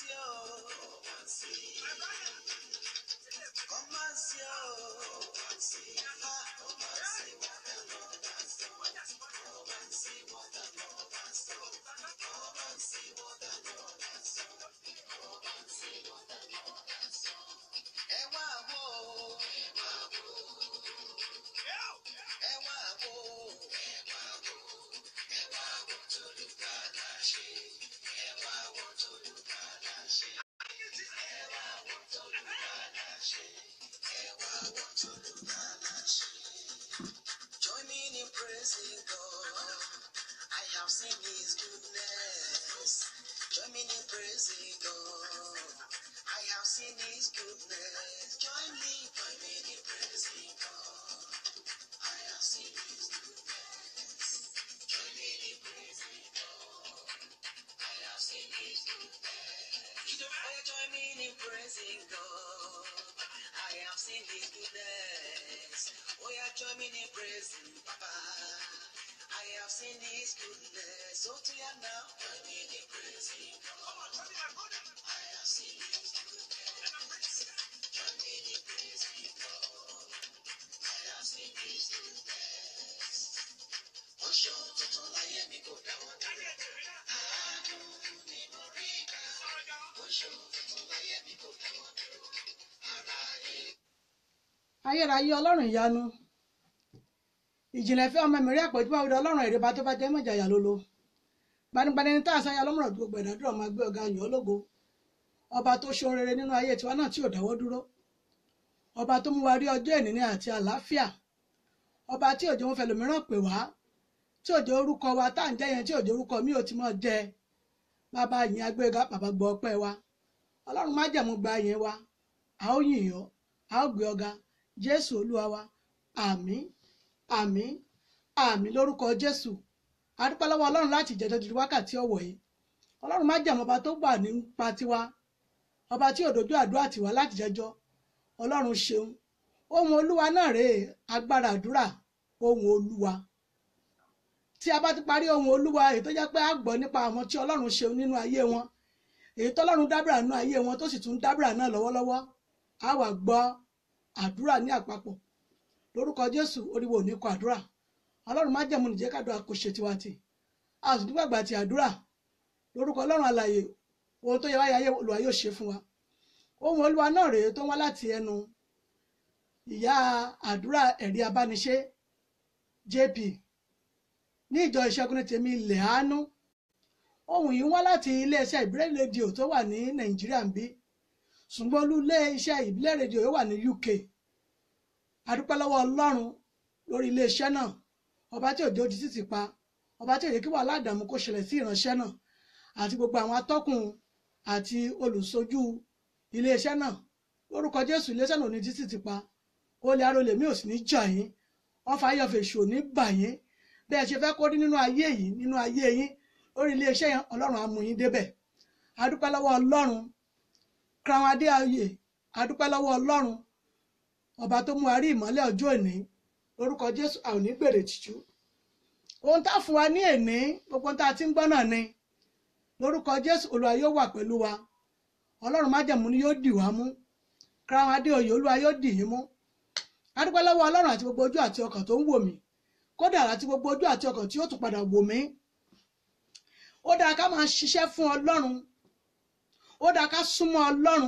see, oh. Come and see. Come and see, oh. Come and see. Ah, come and see what the Lord has done. Come and see what the Lord has done. Come and see what the Lord has done. Come and see what the Lord has done. Ẹ wá wò ó. Ẹ wá wò ó. Ẹ wá wò ó. Ẹ wá wò ó. Ẹ wá wò t'Olùgbàlà ṣe. Ẹ wá wò t'Olùgbàlà ṣe. Ẹ wá wò t'Olùgbàlà ṣe. Ẹ wá wò t'Olùgbàlà ṣe. Join me in praising God. I have seen His goodness. Join me in praising God. I have seen His goodness. Join me in praising God. I have seen His goodness. Join me in praising God. I have seen His goodness. Oh, join me in praising God. I have seen His goodness. Oh, yeah, join me in praising Papa. I have seen His goodness. So to you now, join me in praising God. I have seen His goodness. Join me in praising God. I have seen His goodness. Ó ṣe ohun tuntun láyé mi, kò dáwọ́ dúró. Àánú ni mo rí gbà. Ó ṣe ohun tuntun láyé mi, kò dáwọ́ dúró. Aráyé. Ayérayé, Ọlọ́run ìyanu, ìjìnlẹ̀ fẹ́ ọmọ mi rí àpèjúbà òde. Ọlọ́run èrè bá tó bá jẹ́ mọ̀jàyà lólo gbanigbani ní tá a sáyà lọ́mọ̀rọ̀. Gbogbo ẹ̀dá máa gbé ọ̀gá yàn ológo, ọba tó ṣe ohun rere nínú ayé tiwa náà tí ò dáwọ́ dúró, ọba tó mú wa rí ọjọ́ ìní àti àlàáfíà, ọba tí òjò ń fẹlòmíràn pè wá, tí òjò orúkọ wa tá à ń jẹ́ yẹn, tí òjò orúkọ mi ò ti mọ̀ jẹ́. Bàbá yìn, agbéga bàbá, gbọ́ ọpẹ́ wa. Ọlọ́run májẹ̀mú, gba yẹn wa. A ó yìn ọ́, a ó gbé ọ̀gá, Jésù Olúwa wa. Àmín, àmín, àmín lórúkọ Jésù. A dúpẹ́ lọ́wọ́ Ọlọ́run láti ìjẹ́jọ́ di wákàtí ọ̀wọ̀ yìí. Ọlọ́run májẹ̀mú, ọba tó gbà nípa tiwa, ọba tí òdòdó àdúrà tiwa láti jẹjọ́, Ọlọ́run ṣeun. Ohun Olúwa náà rèé, agbára àdúrà, ohun Olúwa. Tí a bá ti parí ohun Olúwa, èyí tó jẹ́ pé a gbọ́ nípa àwọn tí Ọlọ́run ṣeun nínú ayé wọn, èyí tọ́lọ́run dábìrà nínú ayé wọn, tó sì tún dábìrà náà lọ́wọ́lọ́wọ́, a wà gbọ́ àdúrà ní àpapọ̀ lórúkọ Jésù. Oríwo ò ní kọ àdúrà. Ọlọ́run májẹ̀mú, nìjẹ́ kádùá kò ṣe tiwa tì, a sì nígbàgbà ti àdúrà lórúkọ Ọlọ́run alààyè. Ohun tó yẹ wáyé ayé, Olúwa yóò ṣe fún wa. Ohun Olúwa náà rèé tó ń wá láti ẹnu ìyá àdúrà Ẹ̀rí Abániṣe JP ní ìjọ Ìṣẹ́gun ní Tèmi Ilẹ̀ Àánú. Ohun yìí ń wá láti iléeṣẹ́ Ìbílẹ̀ Rédíò tó wà ní Nàìjíríà ń bí, ṣùgbọ́n olú iléeṣẹ́ Ìbílẹ̀ Rédíò yóò wà ní UK. A dúpẹ́ lọ́wọ́ Ọlọ́run lórí iléeṣẹ́ náà, ọba tí òjò di títì pa, ọba tí ò jẹ́ kí wàhálà àdàmú kó ṣẹlẹ̀ sí ìránṣẹ́ náà àti gbogbo àwọn atọ́kùn àti olùsojú iléeṣẹ́ náà. Lórúkọ Jésù, iléeṣẹ́ náà ò ní di títì pa. Olè aró lèmi ò sì ní jà yín, ọfà ayọ̀fẹ̀ èṣù ò ní bà yín. Bẹ́ẹ̀ ṣe fẹ́ kó rí nínú ayé yìí, nínú ayé yín, lórí iléeṣẹ́ yẹn, Ọlọ́run á mú yín débẹ̀. A dúpẹ́ lọ́wọ́ Ọlọ́run. Crown Adéoyè, a dúpẹ́ lọ́wọ́ Ọlọ́run, ọba tó mú wa rí ìmọ́lẹ̀ ọjọ́ òní. Lórúkọ Jésù, a ò ní gbèrè tìjú. Ohun tá a fún wa ní èní, gbogbo ohun tá a ti ń gbọ́ náà ni. Lórúkọ Jésù, Olúwa yóò wà pẹ̀lú wa. Ọlọ́run májẹ̀mú ni yóò dì wá mú. Crown Adéoyè, Olúwa yóò dì yín mú. A dúpẹ́ lọ́wọ́ Ọlọ́run àti gbogbo ojú àti ọkàn tó ń wò mí, kódà àti gbogbo ojú àti ọkàn tí yóò tún padà wò mí. Ó dáa ká máa ṣiṣẹ́ fún Ọlọ́run, ó dáa ká súnmọ́ Ọlọ́run,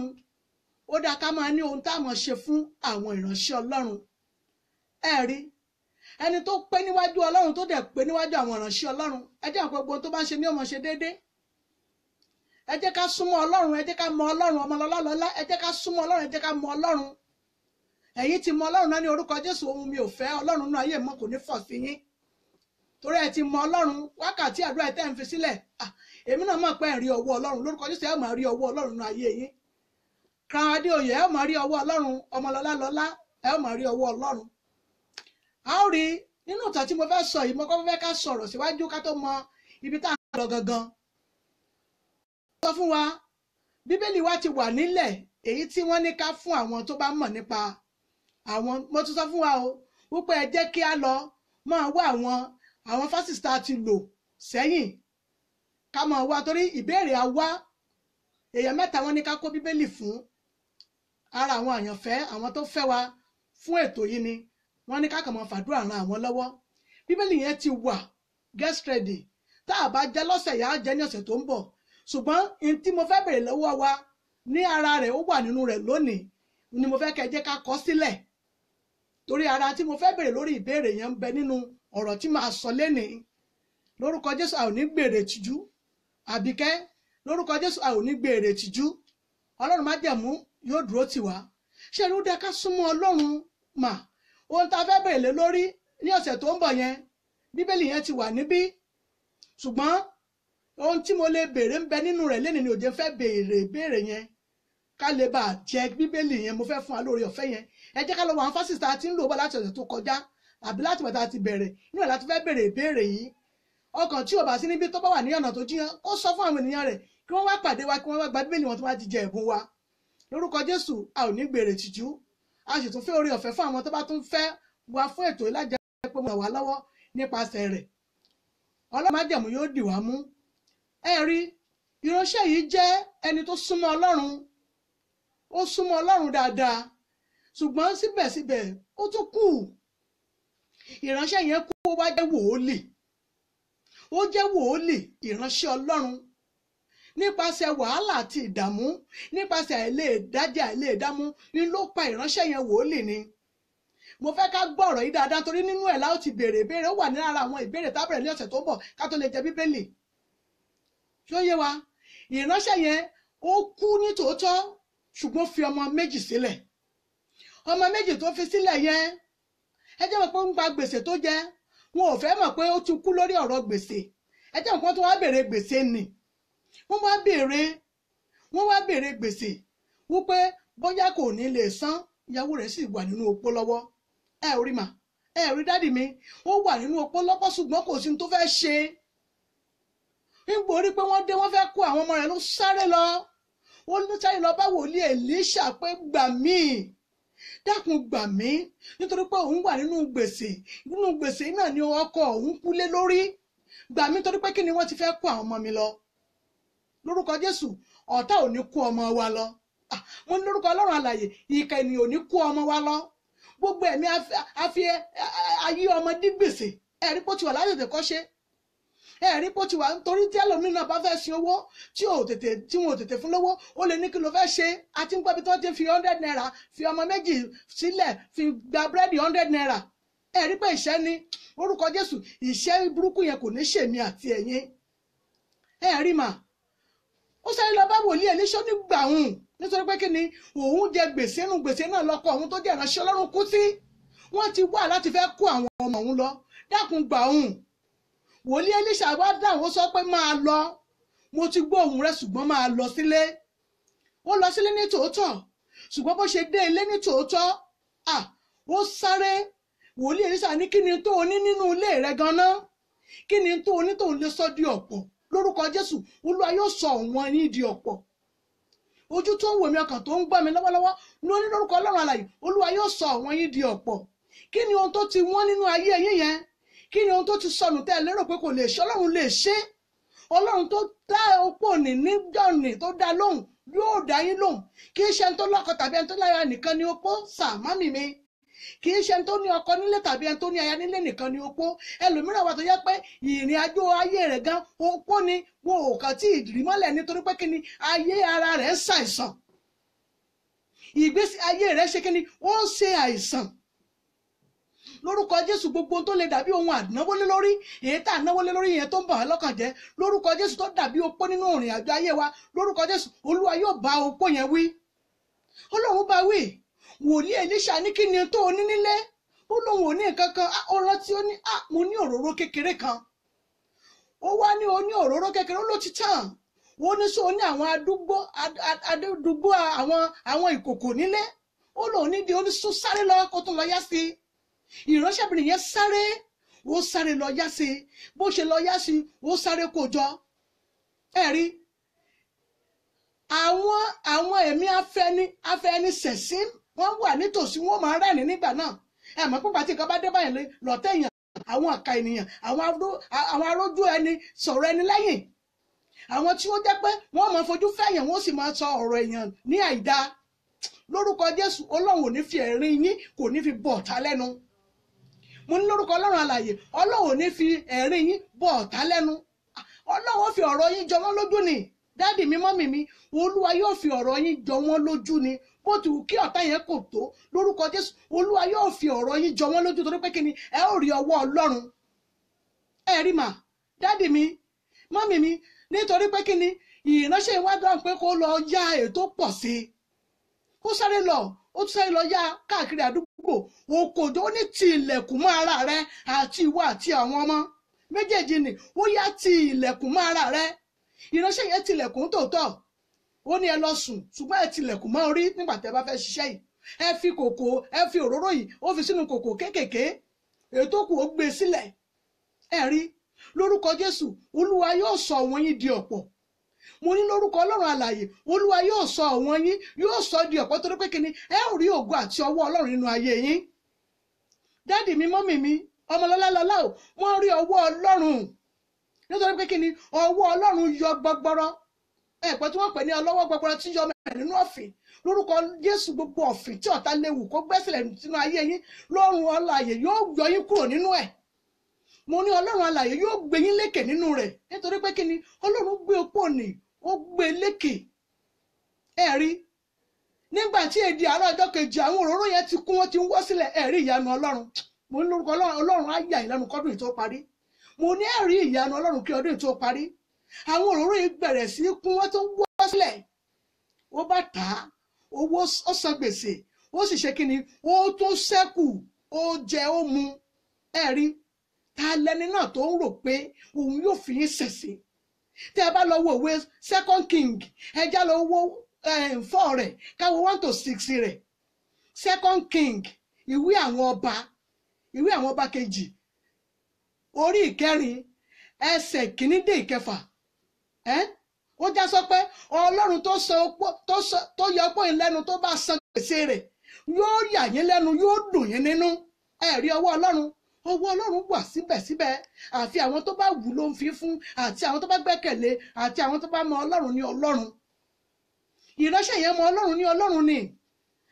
ó dáa ká máa ní ohun tá a máa ṣe fún àwọn ìránṣẹ́ Ọlọ́run. Ẹ rí ẹni tó pé níwájú Ọlọ́run, tó dẹ̀ pé níwájú àwọn ìránṣẹ́ Ọlọ́run, ẹ jẹ́ àwọn gbogbo ohun tó bá ń ṣe ní ó máa ṣe déédé. Ẹ jẹ́ ká súnmọ́ Ọlọ́run, ẹ jẹ́ ká mọ Ọlọ́run. Ọmọlọ́lá, ẹ jẹ́ ká súnmọ́ Ọlọ́run, ẹ jẹ́ ká mọ Ọlọ́run. Ẹ̀yin ti mọ Ọlọ́run náà ní orúkọ Jésù. Ohun mi ò fẹ́ Ọlọ́run náà ayé mọ́ kò ní fọ̀ sí yín, torí ẹ ti mọ Ọlọ́run. Wákàtí àdúrà ẹ tẹ́ ń fi sílẹ̀, èmi náà mọ̀ pé ẹ rí ọwọ́ Ọlọ́run. Lórúkọ Jésù, ẹ máa rí ọwọ́ Ọlọ́run náà ayé yín. Crown Adéoyè, ẹ máa rí ọwọ́ Ọlọ́run. Ọmọlọ́lá lọ́lá, ẹ máa rí ọwọ́ Ọlọ́run. A ó rí nínú ìtàn tí mo fẹ́ sọ yìí. Mo kọ́ fẹ́ ká sọ̀rọ̀ síwájú ká tó mọ ibi tá à ń lọ gangan. Sọ fún wa, Bíbélì wa ti wà nílẹ̀, èyí tí wọ́n ní ká fún àwọn tó bá mọ̀ nípa àwọn. Mo tún sọ fún wa o wípé ẹ jẹ́ kí a lọ máa wá àwọn fásitì tá a ti lò sẹ́yìn, ká máa wá, torí ìbéèrè a wá. Èèyàn mẹ́ta wọ́n ní ká kó Bíbélì fún. Ara àwọn àyànfẹ́, àwọn tó fẹ́ wa fún ètò yìí ni wọ́n ní ká kàn máa fàdúrà ran àwọn lọ́wọ́. Bíbélì yẹn ti wà get ready. Tá a bá jẹ́ lọ́sẹ̀ yá, á jẹ́ ní ọ̀sẹ̀ tó ń bọ̀. Ṣùgbọ́n n tí mo fẹ́ bèrè lọ́wọ́ wa ní ara rẹ̀ ó wà nínú rẹ̀ lónìí ni mo fẹ́ kẹ́ jẹ́ ká kọ sílẹ̀. Torí ara tí mo fẹ́ bèrè lórí ìbéèrè yẹn ń bẹ nínú ọ̀rọ̀ tí màá sọ lénìí. Lórúkọ Jésù, a ò ní gbèrè tìjú. Àbíkẹ́, lórúkọ Jésù, a ò ní gbèrè tìjú. Ọlọ́run májẹ̀mú yóò dúró tì wá. Ṣé irú dẹ́ ká súnmọ́ Ọlọ́run mà? Ohun tá a fẹ́ bèrè lé lórí ní ọ̀sẹ̀ tó ń bọ̀ yẹn, Bíbélì yẹn ti wà níbí. Ṣùgbọ́n ohun tí mo lè béèrè ń bẹ nínú rẹ̀ lénìí ni òjò fẹ́ béèrè ìbéèrè yẹn. Ká lè bá jẹ Bíbélì yẹn, mo fẹ́ fún wa lórí ọ̀fẹ́ yẹn. Ẹ jẹ́ ká lọ wọ àwọn fásitì tá a ti ń lò bọ́ láti ọ̀sẹ̀ tó kọjá àbí láti bàtà ti bẹ̀rẹ̀. Inú ẹ̀ láti fẹ́ béèrè ìbéèrè yìí. Ọkàn tí ò bá sí níbi tó bá wà ní ọ̀nà tó jiyàn, kó sọ fún àwọn ènìyàn rẹ̀ kí wọ́n wá pàdé wa, kí wọ́n wá gba Bíbélì wọn tó bá ti jẹ ẹ̀bùn wa. Lórúkọ Jésù, a ò ní gbèrè tìjú. A sì tún fẹ́ oore ọ̀fẹ́ fún àwọn tó bá tún fẹ́ wa fún ètò ìlàjẹ pé mo ràn wá lọ́wọ́ nípasẹ̀ rẹ̀. Ọlọ́run májẹ̀mú yóò dì wá mú. Ẹ rí, ìránṣẹ́ yìí jẹ́ ẹni tó súnmọ́ Ọlọ́run. Ó súnmọ́ Ọlọ́run dáadáa. Ṣùgbọ́n síbẹ̀síbẹ̀ ó tún kù. Ìránṣẹ́ yẹn kú, ó wá jẹ́ wòólì. Ó jẹ́ wòólì, ìránṣẹ́ Ọlọ́run. Nípasẹ̀ wàhálà àti ìdààmú, nípasẹ̀ àìlèdájẹ́ àìlèdámú ni ló pa ìránṣẹ́ yẹn wòólì ni. Mo fẹ́ ká gbọ́ ọ̀rọ̀ yìí dáadáa torí nínú ẹ̀ la ó ti béèrè ìbéèrè. Ó wà ní ara àwọn ìbéèrè tá a bẹ̀rẹ̀ ní ọ̀sẹ̀ tó ń bọ̀ ká tó lè jẹ Bíbélì. Ṣó yé wa? Ìránṣẹ́ yẹn ó kú ní tòótọ́, ṣùgbọ́n fi ọmọ méjì sílẹ̀. Ọmọ méjì tó fi sílẹ̀ yẹn, ẹ jẹ́ mọ̀ pé ó ń gba gbèsè tó jẹ. Wọn ò fẹ́ mọ̀ pé ó ti kú lórí ọ̀rọ̀ gbèsè. Ẹ jẹ́ mọ̀ pé wọ́n tún wá béèrè gbèsè nì. Wọ́n wá béèrè gbèsè wípé bóyá kò ní lè san. Ìyàwó rẹ̀ sì wà nínú opó lọ́wọ́. Ẹ ò rí mà, ẹ ò rí dádì mi, ó wà nínú opó lọ́pọ̀ ṣùgbọ́n kò sí ní tó fẹ́ ṣe. Nítorí pé wọ́n dé, wọ́n fẹ́ kó àwọn ọmọ rẹ̀ ló sáré lọ. Ó ló sáré lọ bá wòlíì Èlíṣà pé gbà mí, dákun gbà mí, nítorí pé òun wà nínú gbèsè. Nínú gbèsè náà ni ọkọ òun kú lé lórí. Gbà mí torí pé kí ni wọ́n ti fẹ́ kó àwọn ọmọ mi lọ. Lórúkọ Jésù, ọ̀tá ò ní kó ọmọ wa lọ. Mo ní lórúkọ Ọlọ́run alààyè, ìkà ènìyàn ò ní kó ọmọ wa lọ. Gbogbo ẹ̀mí àfi ayé ọmọ dí gbèsè. Ẹ̀rí pé ó ti wà láti tètè kọ́ṣe. Ẹ̀rí pé ó ti wà nítorí tí ẹlòmíràn bá fẹ́ sin owó tí wọn ò tètè fún lówó, ó lè ní kí ló fẹ́ ṣe. A ti ń gbọ́ bí tí wọ́n ti fi 100 naira fi ọmọ méjì sílẹ̀ fi gba búrẹ́dì 100 naira. Ẹ̀rí pé ìṣẹ́ ni. Orúkọ Jésù, ìṣẹ́ burúkú yẹn kò ní ṣèmi àti ẹ̀yin. Ẹ̀rí mà, ó sáré lọ bá wòlíì Èlíṣà nígbà òun nítorí pé kí ni òun jẹ gbèsè. Nínú gbèsè náà lọ́kọ òun tó jẹ́ ìránṣẹ́ Ọlọ́run kú sí. Wọ́n ti wá láti fẹ́ kó àwọn ọmọ òun lọ. Dákun gbà òun. Wòlíì Èlíṣà wá dáhùn, ó sọ pé máa lọ, mo ti gbọ́ ohùn rẹ ṣùgbọ́n máa lọ sílé. Ó lọ sílé ní tòótọ́, ṣùgbọ́n bó ṣe dé ilé ní tòótọ́, ó sáré. Wòlíì Èlíṣà ní kí ni tó o ní nínú ilé rẹ ganan? Kí ni tó o ní tó o lè sọ di ọ̀pọ̀? Lórúkọ Jésù, Olúwa yóò sọ wọn ní di ọ̀pọ̀. Ojú tó ń wò mí, ọkàn tó ń gbọ́ mi lọ́wọ́lọ́wọ́ ló ní lórúkọ Ọlọ́run alààyè, Olúwa yóò sọ wọn yín di ọ̀pọ̀. Kí ni ohun tó ti wọ́n nínú ayé yín yẹn? Kí ni ohun tó ti sọnù tẹ́ ẹ lérò pé kò lè ṣe? Ọlọ́run lè ṣe. Ọlọ́run tó dá opó ní níjọ́ni tó dá lóhùn yóò dá yín lóhùn. Kì í ṣe ẹni tó lọ́kọ tàbí ẹni tó láya nìkan ni opó, sàmámì mi. Kì í ṣe ẹni tó ní ọkọ nílé tàbí ẹni tó ní aya nílé nìkan ni opó. Ẹlòmíràn wà tó yẹ pé ìrìn àjò ayé rẹ̀ gan opó ni, wọn ò kàn tí ì rí mọ́lẹ̀ nítorí pé kí ni ayé ara rẹ̀ ń ṣàìsàn. Ìgbésí ayé rẹ̀ ṣe kí ni ó ń ṣe àìsàn. Lórúkọ Jésù, gbogbo tó lè dàbí ohun ànáwólé lórí, èyí tá ànáwólé lórí yẹn tó ń bà wá lọ́kàn jẹ́, lórúkọ Jésù tó dàbí opó nínú ìrìn àjò ayé wa, lórúkọ Jésù Olúwa yóò bá opó yẹn wí. Ọlọ́run bá wí. Wòlíì Èlíṣà ní kí ni tó o ní nílé? Ó lóun ò ní nǹkan kan. Ó rántí, ó ní mo ní òróró kékeré kan. Ó wá ní o ní òróró kékeré, ó ló ti tàn. Ó ní sọ ní àwọn adúgbò àwọn ìkòkò nílé. Ó lóun ní di, ó ní sún sáré lọ kó tún lọ yá sí i. Ìránṣẹ́bìnrin yẹn sáré, ó sáré lọ yá sí i. Bó ṣe lọ yá sí i, ó sáré kó jọ. Ẹ rí àwọn ẹ̀mí afẹ́ni ṣẹ̀sín, wọ́n wà nítòsí, wọ́n máa rẹ́rìn nígbà náà. Ẹ mọ̀ pípa tí nǹkan bá dé báyìí lọ́tẹ̀ èèyàn, àwọn àka ènìyàn, àwọn arójú ẹni sọ̀rọ̀ ẹni lẹ́yìn, Àwọn tí ó jẹ́ pé wọ́n máa fojú fẹ́yàn, wọ́n sì máa sọ ọ̀rọ̀ èèyàn ní àìdáa. Lórúkọ Jésù, Ọlọ́run ò ní fi ẹ̀rín yín, kò ní fi bọ̀ ọ̀tá lẹ́nu. Mo ní lórúkọ Ọlọ́run alààyè, Ọlọ́run ò ní fi ẹ̀rín yín bọ̀ ọ̀tá lẹ́nu. Ọlọ́run ó fi ọ̀rọ̀ yín jọ wọ́n lójú ni. Daddy mi, mummy mi, Olúwa yóò fi ọ̀rọ̀ yín jọ wọ́n lójú ni. Bó ti wù kí ọ̀tá yẹn kò tó, lórúkọ Jésù, Olúwa yóò fi ọ̀rọ̀ yín jọ wọ́n lójú, torí pé kí ni? Ẹ ó rí ọwọ́ Ọlọ́run. Ẹ rí mà, daddy mi, mummy mi, nítorí pé kí ni? Ìránṣẹ́ ìwádìí àwọn pé kó lọ yá ètò pọ̀ sí i. Kó sáré lọ, ó tún sáré lọ yá káàkiri àdúgbò. Òkòjò, ó ní ti ilẹ̀kùn mọ́ ara rẹ àti ìwọ àti àwọn ọmọ méjèèjì ni. Ó yá, ti ilẹ̀kùn mọ́ ara rẹ. Ìránṣẹ́ yẹn tilẹ̀kùn tòótọ́. Ó ní ẹ lọ sùn, ṣùgbọ́n ẹ tilẹ̀kùn mọ́ orí nígbà tẹ́ bá fẹ́ ṣiṣẹ́ yìí. Ẹ fi kòkò, ẹ fi òróró yìí, ó fi sínú kòkò kéékèèké, èyí tó kù ó gbé sílẹ̀. Ẹ rí, lórúkọ Jésù, Olúwa yóò sọ wọn yín di ọ̀pọ̀. Mo ní lórúkọ Ọlọ́run alààyè, Olúwa yóò sọ àwọn yín, yóò sọ di ọ̀pọ̀, torí pé kíni? Ẹ ó rí ògo àti ọwọ́ Ọlọ́run nínú ayé yín. Daddy mi, mummy mi, ọmọlọ́lá lọ́lá o, wọ́n rí ọwọ́ Ọlọ́run, nítorí pé kíni? Ọwọ́ Ọlọ́run yọ gbọgbọrọ. Ẹ̀pẹ́ tí wọ́n pè ní ọlọ́wọ́ gbọgbọrọ tí yọ mẹ́rin nínú ọ̀fìn. Lórúkọ Jésù, gbogbo ọ̀fìn tí ọ̀tá léwu kó gbẹ́sẹ̀lẹ̀ sínú ayé yín, lọ́run alààyè yóò yọ yín kúrò nínú ẹ̀. Mo ní Ọlọ́run alààyè yóò gbé yín lékè nínú rẹ̀, nítorí pé kíni? Ọlọ́run gbé opó nì, ó gbé lékè. Ẹ rí, nígbà tí èdè àárọ̀ ọjọ́ kejì, àwọn òróró yẹn ti kún, wọ́n ti ń wọ́ sílẹ̀. Ẹ rí ìyanu Ọlọ́run. Mo ní lórúkọ Ọlọ́run, Ọlọ́run á yà yín lẹ́nu kọ́dún yìí tó parí. Mo ní ẹ rí ìyanu Ọlọ́run kí ọdún yìí tó parí. Àwọn òróró yìí bẹ̀rẹ̀ sí í kún, wọ́n tó ń wọ́ sílẹ̀. Ó bá tà á, owó, ó san gbèsè, ó sì ṣe kíni? Ó tún ṣẹ́kù, ó jẹ, ó mu. Ẹ rí, ta lẹni náà tó ń rò pé òun yóò fi yín ṣẹ̀sín? Tẹ́ ẹ bá lọ wo ìwé Second King, ẹ já lọ wo 4 rẹ̀, káwo 1 to 6 rẹ̀. Second King, ìwé àwọn ọba, ìwé àwọn ọba kejì, orí ìkẹrin, ẹsẹ̀ kìíní dé ìkẹfà. Ó já sọ pé Ọlọ́run tó sọ opó, tó yọ opó yín lẹ́nu, tó bá san gbèsè rẹ̀, yóò yà yín lẹ́nu, yóò dùn yín nínú. Ẹ rí ọwọ́ Ọlọ́run. Ọwọ́ Ọlọ́run wà síbẹ̀síbẹ̀. Àfi àwọn tó bá wù ló ń fi fún, àti àwọn tó bá gbẹ́kẹ̀lé, àti àwọn tó bá mọ Ọlọ́run ní Ọlọ́run. Ìránṣẹ́ yẹn mọ Ọlọ́run ní Ọlọ́run ni,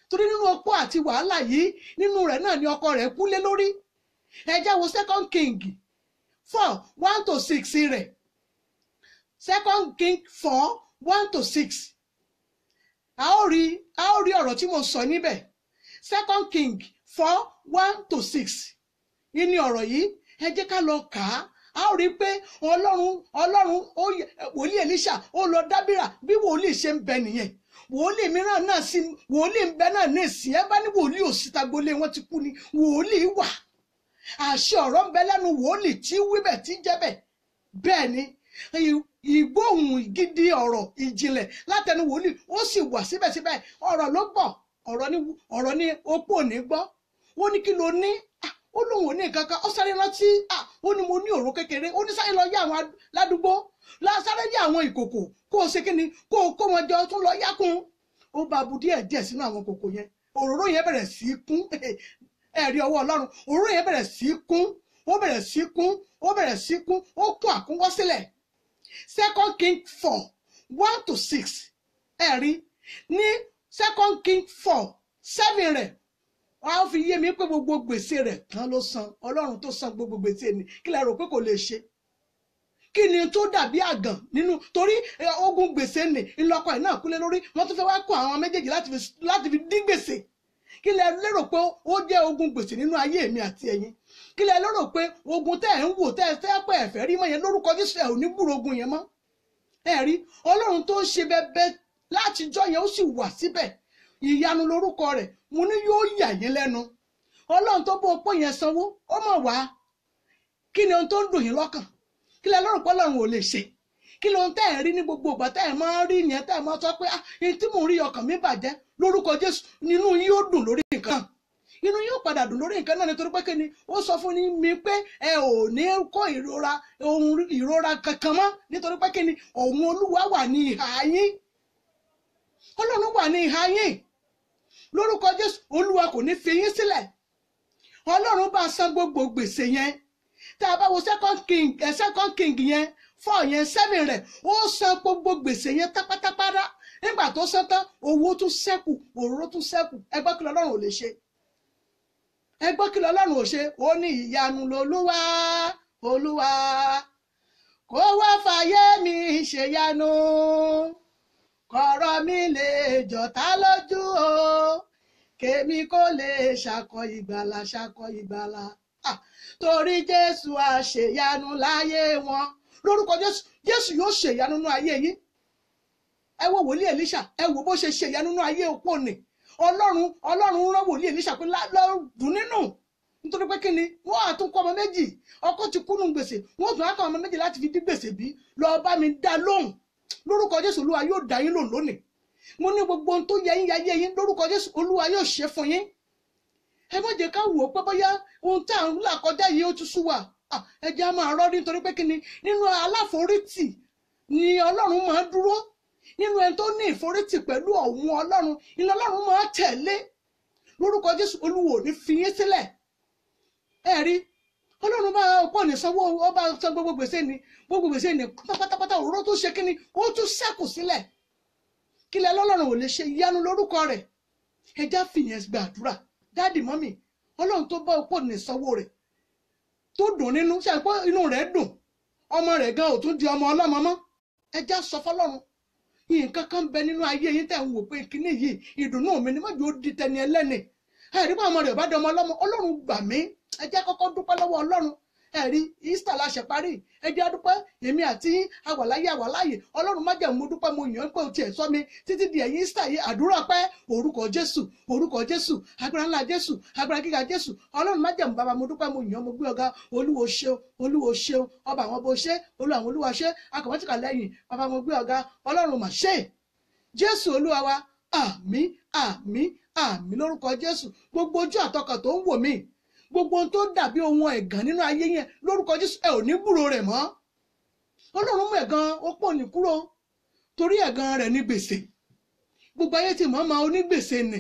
torí nínú opó àti wàhálà yìí, nínú rẹ̀ náà ni ọkọ rẹ̀ kú lé lórí. Ẹ já wo Second King 4:1 to 6 rẹ̀. Second King 4:1 to 6, a ó rí ọ̀rọ̀ tí mo sọ níbẹ̀. Second King 4:1 to 6 ní ọ̀rọ̀ yìí. Ẹ jẹ́ ká lọ kà á. A ó rí i pé Ọlọ́run wòlíì Èlíṣà, ó lọ dábìrà. Bí wòlíì ṣe ń bẹ nìyẹn. Wòlíì mìíràn náà sí, wòlíì ń bẹ náà ní ìsìn. Ẹ bá ní wòlíì òsítagbolé wọn ti kú ni, wòlíì wà. Àṣẹ ọ̀rọ̀ ń bẹ lẹ́nu wòlíì tí wíbẹ̀ tí jẹ́bẹ̀. Bẹ́ẹ̀ ni, ìgbóhùn gidi, ọ̀rọ̀ ìjìnlẹ̀ látẹnu wòlíì, ó sì wà síbẹ̀síbẹ̀. Ọ̀rọ̀ ló gbọ́, ọ̀rọ̀ ní opó ní gbọ́. Ó ní, "Kí ló ní?" Ah, ó lóun ò ní nǹkan kan. Ó sáré rántí. Ah, ó ní, "Mo ní òró kékeré." Ó ní, "Sáré lọ yá àwọn ládùúgbò, sáré yá àwọn ìkòkò, kó o ṣe kí ni? Kó o kó wọn jọ, tún lọ yákun." Ó bá bu díẹ̀ díẹ̀ sínú àwọn kòkò yẹn. Òróró yẹn bẹ̀rẹ̀ sí í kún. Ẹ̀rí ọwọ́ Ọlọ́run. Òróró yẹn bẹ̀rẹ̀ sí í kún, ó bẹ̀rẹ̀ sí í kún, ó bẹ̀rẹ̀ sí í kún, ó kún àkúnwọ́ sílẹ̀. Second King 4:1 to 6. Ẹ̀rí ní Second King 4:7 rẹ̀, wọ́n á fi yé mi pé gbogbo gbèsè rẹ̀ tán ló san. Ọlọ́run tó san gbogbo gbèsè ni, kí lẹ rò pé kò lè ṣe? Kí ni tó dàbí àgàn nínú? Torí ogun gbèsè ni ńlọkọ ẹ̀ náà kúlé lórí. Wọ́n tún fẹ́ wá kó àwọn méjèèjì láti fi dín gbèsè. Kí lẹ lérò pé ó jẹ́ ogun gbèsè nínú ayé mi àti ẹ̀yin? Kí lẹ lérò pé ogun tẹ́ ẹ̀ ń wò, tẹ́ ẹ fẹ́ pẹ́ ẹ fẹ́ rí mọ́ yẹn? Lórúkọ Jésù, ẹ̀ ò ní gbúrò ogun yẹn mọ́. Ẹ rí Ọlọ́run tó ń ṣe bẹbẹ látijọ́ yẹn, ó sì wà síbẹ̀. Ìyanu lórúkọ rẹ̀. Mo ní yóò yà yín lẹ́nu. Ọlọ́run tó bó opó yẹn sanwó, ó mọ̀ wá. Kí ni ohun tó ń dùn yín lọ́kàn? Kí lẹ lérò pé Ọlọ́run ò lè ṣe? Kí ló ń tẹ́ ẹ̀ rí ní gbogbo ìgbà tẹ́ ẹ̀ máa ń rí yẹn, tẹ́ ẹ̀ máa sọ pé, "Ah, èyí tí mò ń rí, ọkàn mi bàjẹ́"? Lórúkọ Jésù, nínú yín yóò dùn lórí nǹkan, inú yóò padà dùn lórí nǹkan náà, nítorí pé kí ni? Ó sọ fún mi pé ẹ ò ní kó ìrora, ohun ìrora kankan mọ́, nítorí pé kí ni? Òun Olúwa wà ní ìhà yín. Ọlọ́run wà ní ìhà yín. Lórúkọ Jésù, Olúwa kò ní fi yín sílẹ̀. Ọlọ́run bá san gbogbo gbèsè yẹn. Tá a bá wo second king yẹn 4 yẹn 7 rẹ̀, ó san gbogbo gbèsè yẹn tápátápárá. Nígbà tó san tán, owó tún ṣẹ́kù, òróró tún ṣẹ́kù. Ẹ gbọ́ kí lọ́lọ́run ò lè ṣe. Ẹ gbọ́ kí lọ́lọ́run ò ṣe. Ó ní ìyanu lolúwa, olúwa kó wá fàyè mi ṣèyanu, kọ̀rọ̀ mi lè jọ̀tá lójú o, kèmi kó lè ṣakọ ìgbàlà, ṣakọ ìgbàlà. Torí Jésù àṣeyanu láyé wọn. Lórúkọ Jésù, Jésù yóò ṣèyanu nínú ayé yín. Ẹ wo wòlíì Èlíṣà, ẹ wo bó ṣe ṣèyanu nínú ayé opó ni. Ọlọ́run rán wòlíì Èlíṣà pé lọ́dún nínú, nítorí pé kíni, wọ́n á tún kọ́ ọmọ méjì, ọkọ ti kúnnú gbèsè, wọ́n tún á kọ́ ọmọ méjì láti fi dí gbèsè bí. Lọ bá mi dá lóhùn. Lórúkọ Jésù, Olúwa yóò dá yín lóhùn lónìí. Mo ní gbogbo ohun tó yẹ yín yáyé yín, lórúkọ Jésù, Olúwa yóò ṣe fún yín. Ẹ má jẹ́ ká wò ó pé bóyá ohun tá à ń là kọjá yìí ó ti sú wa. Ẹ jẹ́ á máa rọ́ nítorí pé kíni, nínú aláforítì ni Ọlọ́run máa dúró. Nínú ẹni tó ní ìforítì pẹ̀lú ọ̀hún Ọlọ́run, iná Ọlọ́run máa tẹ̀lé. Lórúkọ Jésù, Olúwa ò ní fi yín sílẹ̀. Ẹ rí, Ọlọ́run bá ọ̀pọ̀ ní sanwó, ọba san gbogbo gbèsè ni, gbogbo gbèsè ni pátápátá. Òróró tó ṣe kíni, ó tún ṣẹ́kù sílẹ̀. Kílẹ̀ lọ́lọ́run ò lè ṣe, ìyanu lórúkọ rẹ̀. Ẹ já fìyẹn gbàdúrà. Dáàdì mọ́mì, Ọlọ́run tó bá ọ̀pọ̀ ní sanwó rẹ̀ tó dùn nínú, ṣe pé inú rẹ̀ dùn, ọmọ rẹ̀ gan ò tún di ọmọ ọlọ́mọ mọ́. Ẹ já sọ fọlọ́run, nǹkan kan bẹ nínú ayé yín tẹ̀ ń wò pé kíní yìí ìdùnnú mi ni, mọ́jú ó di tẹni ẹlẹ́ni. Ẹ̀rí bá ọmọ rẹ̀ bá dọmọ ọlọ́mọ, Ọlọ́run gbà mí. Ẹ jẹ́ kọ́kọ́ dúpẹ́ lọ́wọ́ Ọlọ́run. Ẹ̀rí Easter la ṣe parí, ẹ jẹ́ dúpẹ́. Èmi àti àwàláyé àwàláyé, Ọlọ́run má jẹ́ mo dúpẹ́, mo yàn pé o tiẹ̀ sọ mi títí di ẹ̀yìn Easter yìí. Àdúrà pẹ́, orúkọ Jésù, orúkọ Jésù, agbára ńlá Jésù, agbára gíga Jésù. Ọlọ́run má jẹ́ mo bàbá, mo dúpẹ́, mo yàn, mo gbé ọ̀gá. Olúwo ṣeun, Olúwo ṣeun, ọba àwọn bó ṣe, Olú àwọn Olúwa ṣe, akọ̀mọ́tìkà lẹ́yìn bàbá, mo gbé ọ̀gá. Ọlọ́run mà ṣe, Jésù Olúwa wa. Àmín, àmín, àmín lórúkọ Jésù. Gbogbo ojú àtọkàn tó ń wò mí, gbogbo ohun tó dàbí ohun ẹ̀gàn nínú ayé yẹn, lórúkọ Jésù, ẹ ò ní gbúrò rẹ̀ mọ́. Ọlọ́run mú ẹ̀gàn opó ní kúrò, torí ẹ̀gàn rẹ̀ ní gbèsè. Gbogbo ayé ti mọ̀ọ́mọ́ onígbèsè nì,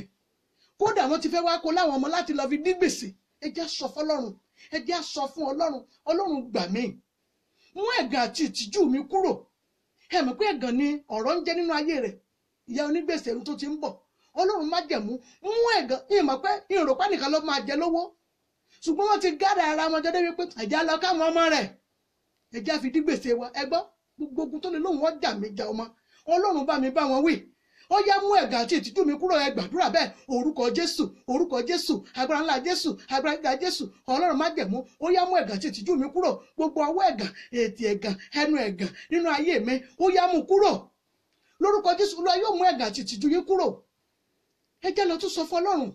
kódà wọ́n ti fẹ́ wá kó láwọn ọmọ láti lọ fi dí gbèsè. Ẹ jẹ́ sọ fọlọ́run, ẹ jẹ́ sọ fún Ọlọ́run, Ọlọ́run gbà mí, mú ẹ̀gàn àti ìtìjú mi kúrò. Ẹ mọ̀ pé ẹ̀gàn ni ọ̀rọ̀ ń jẹ́ nínú ayé rẹ̀, ìyá onígbèsè tó ti ń bọ̀. Ọlọ́run má jẹ̀mú mú ẹ̀gàn. Ìmọ̀ pé ìrọ̀pá nìkan ló máa jẹ lówó, ṣùgbọ́n wọ́n ti gádà ara wọn jọdẹ́ wípé ẹ̀já lọ káwọn ọmọ rẹ̀, ẹ̀já fi dígbèsè wa. Ẹ gbọ́, gbogbo ogun tó lè lóhùn wọ́n jà mí jà ọmọ, Ọlọ́run bá mi bá wọn wí. Ó yá mú ẹ̀gàn àti ìtìjú mi kúrò. Ẹ gbàdúrà bẹ́ẹ̀. Orúkọ Jésù, orúkọ Jésù, agbára ńlá Jésù, agbára gíga Jésù. Ọlọ́run má jẹ̀mú, ó yá mú ẹ̀gàn àti ìtìjú mi kúrò. Gbogbo ọwọ́ ẹ̀gàn, ètè ẹ̀gàn, ẹnu ẹ̀gàn nínú ayé mi, ó yá mú kúrò. Lórúkọ Jésù, Olúwa yóò mú ẹ̀gàn àti ìtìjú yín kúrò. Ẹ jẹ́ lọ tún sọ fún Ọlọ́run.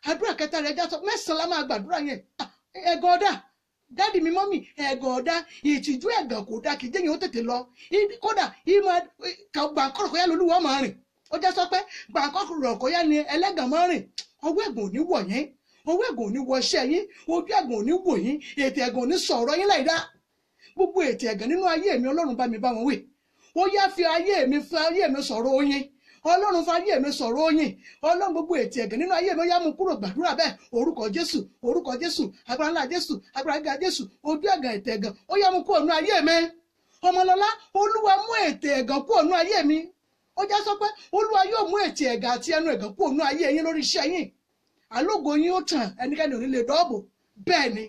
Àdúrà kẹta rẹ̀ já sọ, mẹ́sàn-án la máa gbàdúrà yẹn. Ẹ̀gàn ọ̀dà, dáàdì mi mọ́mì, ẹ̀gàn ọ̀dà, ìtìjú ẹ̀gàn kò dáa, kì í jẹ́yìn ó tètè lọ. Kódà ìmọ̀ gbàǹkọ̀rọ̀ kọ́yá lolúwa máa rìn. Ó jẹ́ sọ pé gbàǹkọ̀rọ̀ kọ́yá ni ẹlẹ́gàn máa rìn. Ọwọ́ ẹ̀gàn ò ní wọ̀ yín, ọwọ́ ẹ̀gàn ò ní wọ iṣẹ́ yín, ojú ẹ̀gàn ò ní wò yín, ètè ẹ̀gàn ò ní sọ̀rọ̀ yín láìdá. Gbogbo ètè ẹ̀gàn nínú ayé mi, Ọlọ́run bá mi bá wọn wí. Ó yá fi ayé mi sọ̀rọ̀ oyin. Ọlọ́run fayé mi sọ̀rọ̀ oyin. Ọlọ́run gbogbo ètì ẹ̀gàn nínú ayé mi, ó yá mú kúrò. Gbàdúrà bẹ́ẹ̀. Orúkọ Jésù, orúkọ Jésù, agbára ńlá Jésù, agbára gíga Jésù. Ojú ẹ̀gàn, ètè ẹ̀gàn, ó yá mú kúrò nínú ayé mi. Ọmọlọ́lá, Olúwa mú ètè ẹ̀gàn kúrò nínú ayé mi. Ó já sọ pé Olúwa yóò mú ètè ẹ̀gàn àti ẹnu ẹ̀gàn kúrò nínú ayé yín lórí iṣẹ́ yín. Àlógo yín ó tàn, ẹnikẹ́ni ò ní lè dọ́ọ̀bò. Bẹ́ẹ̀ ni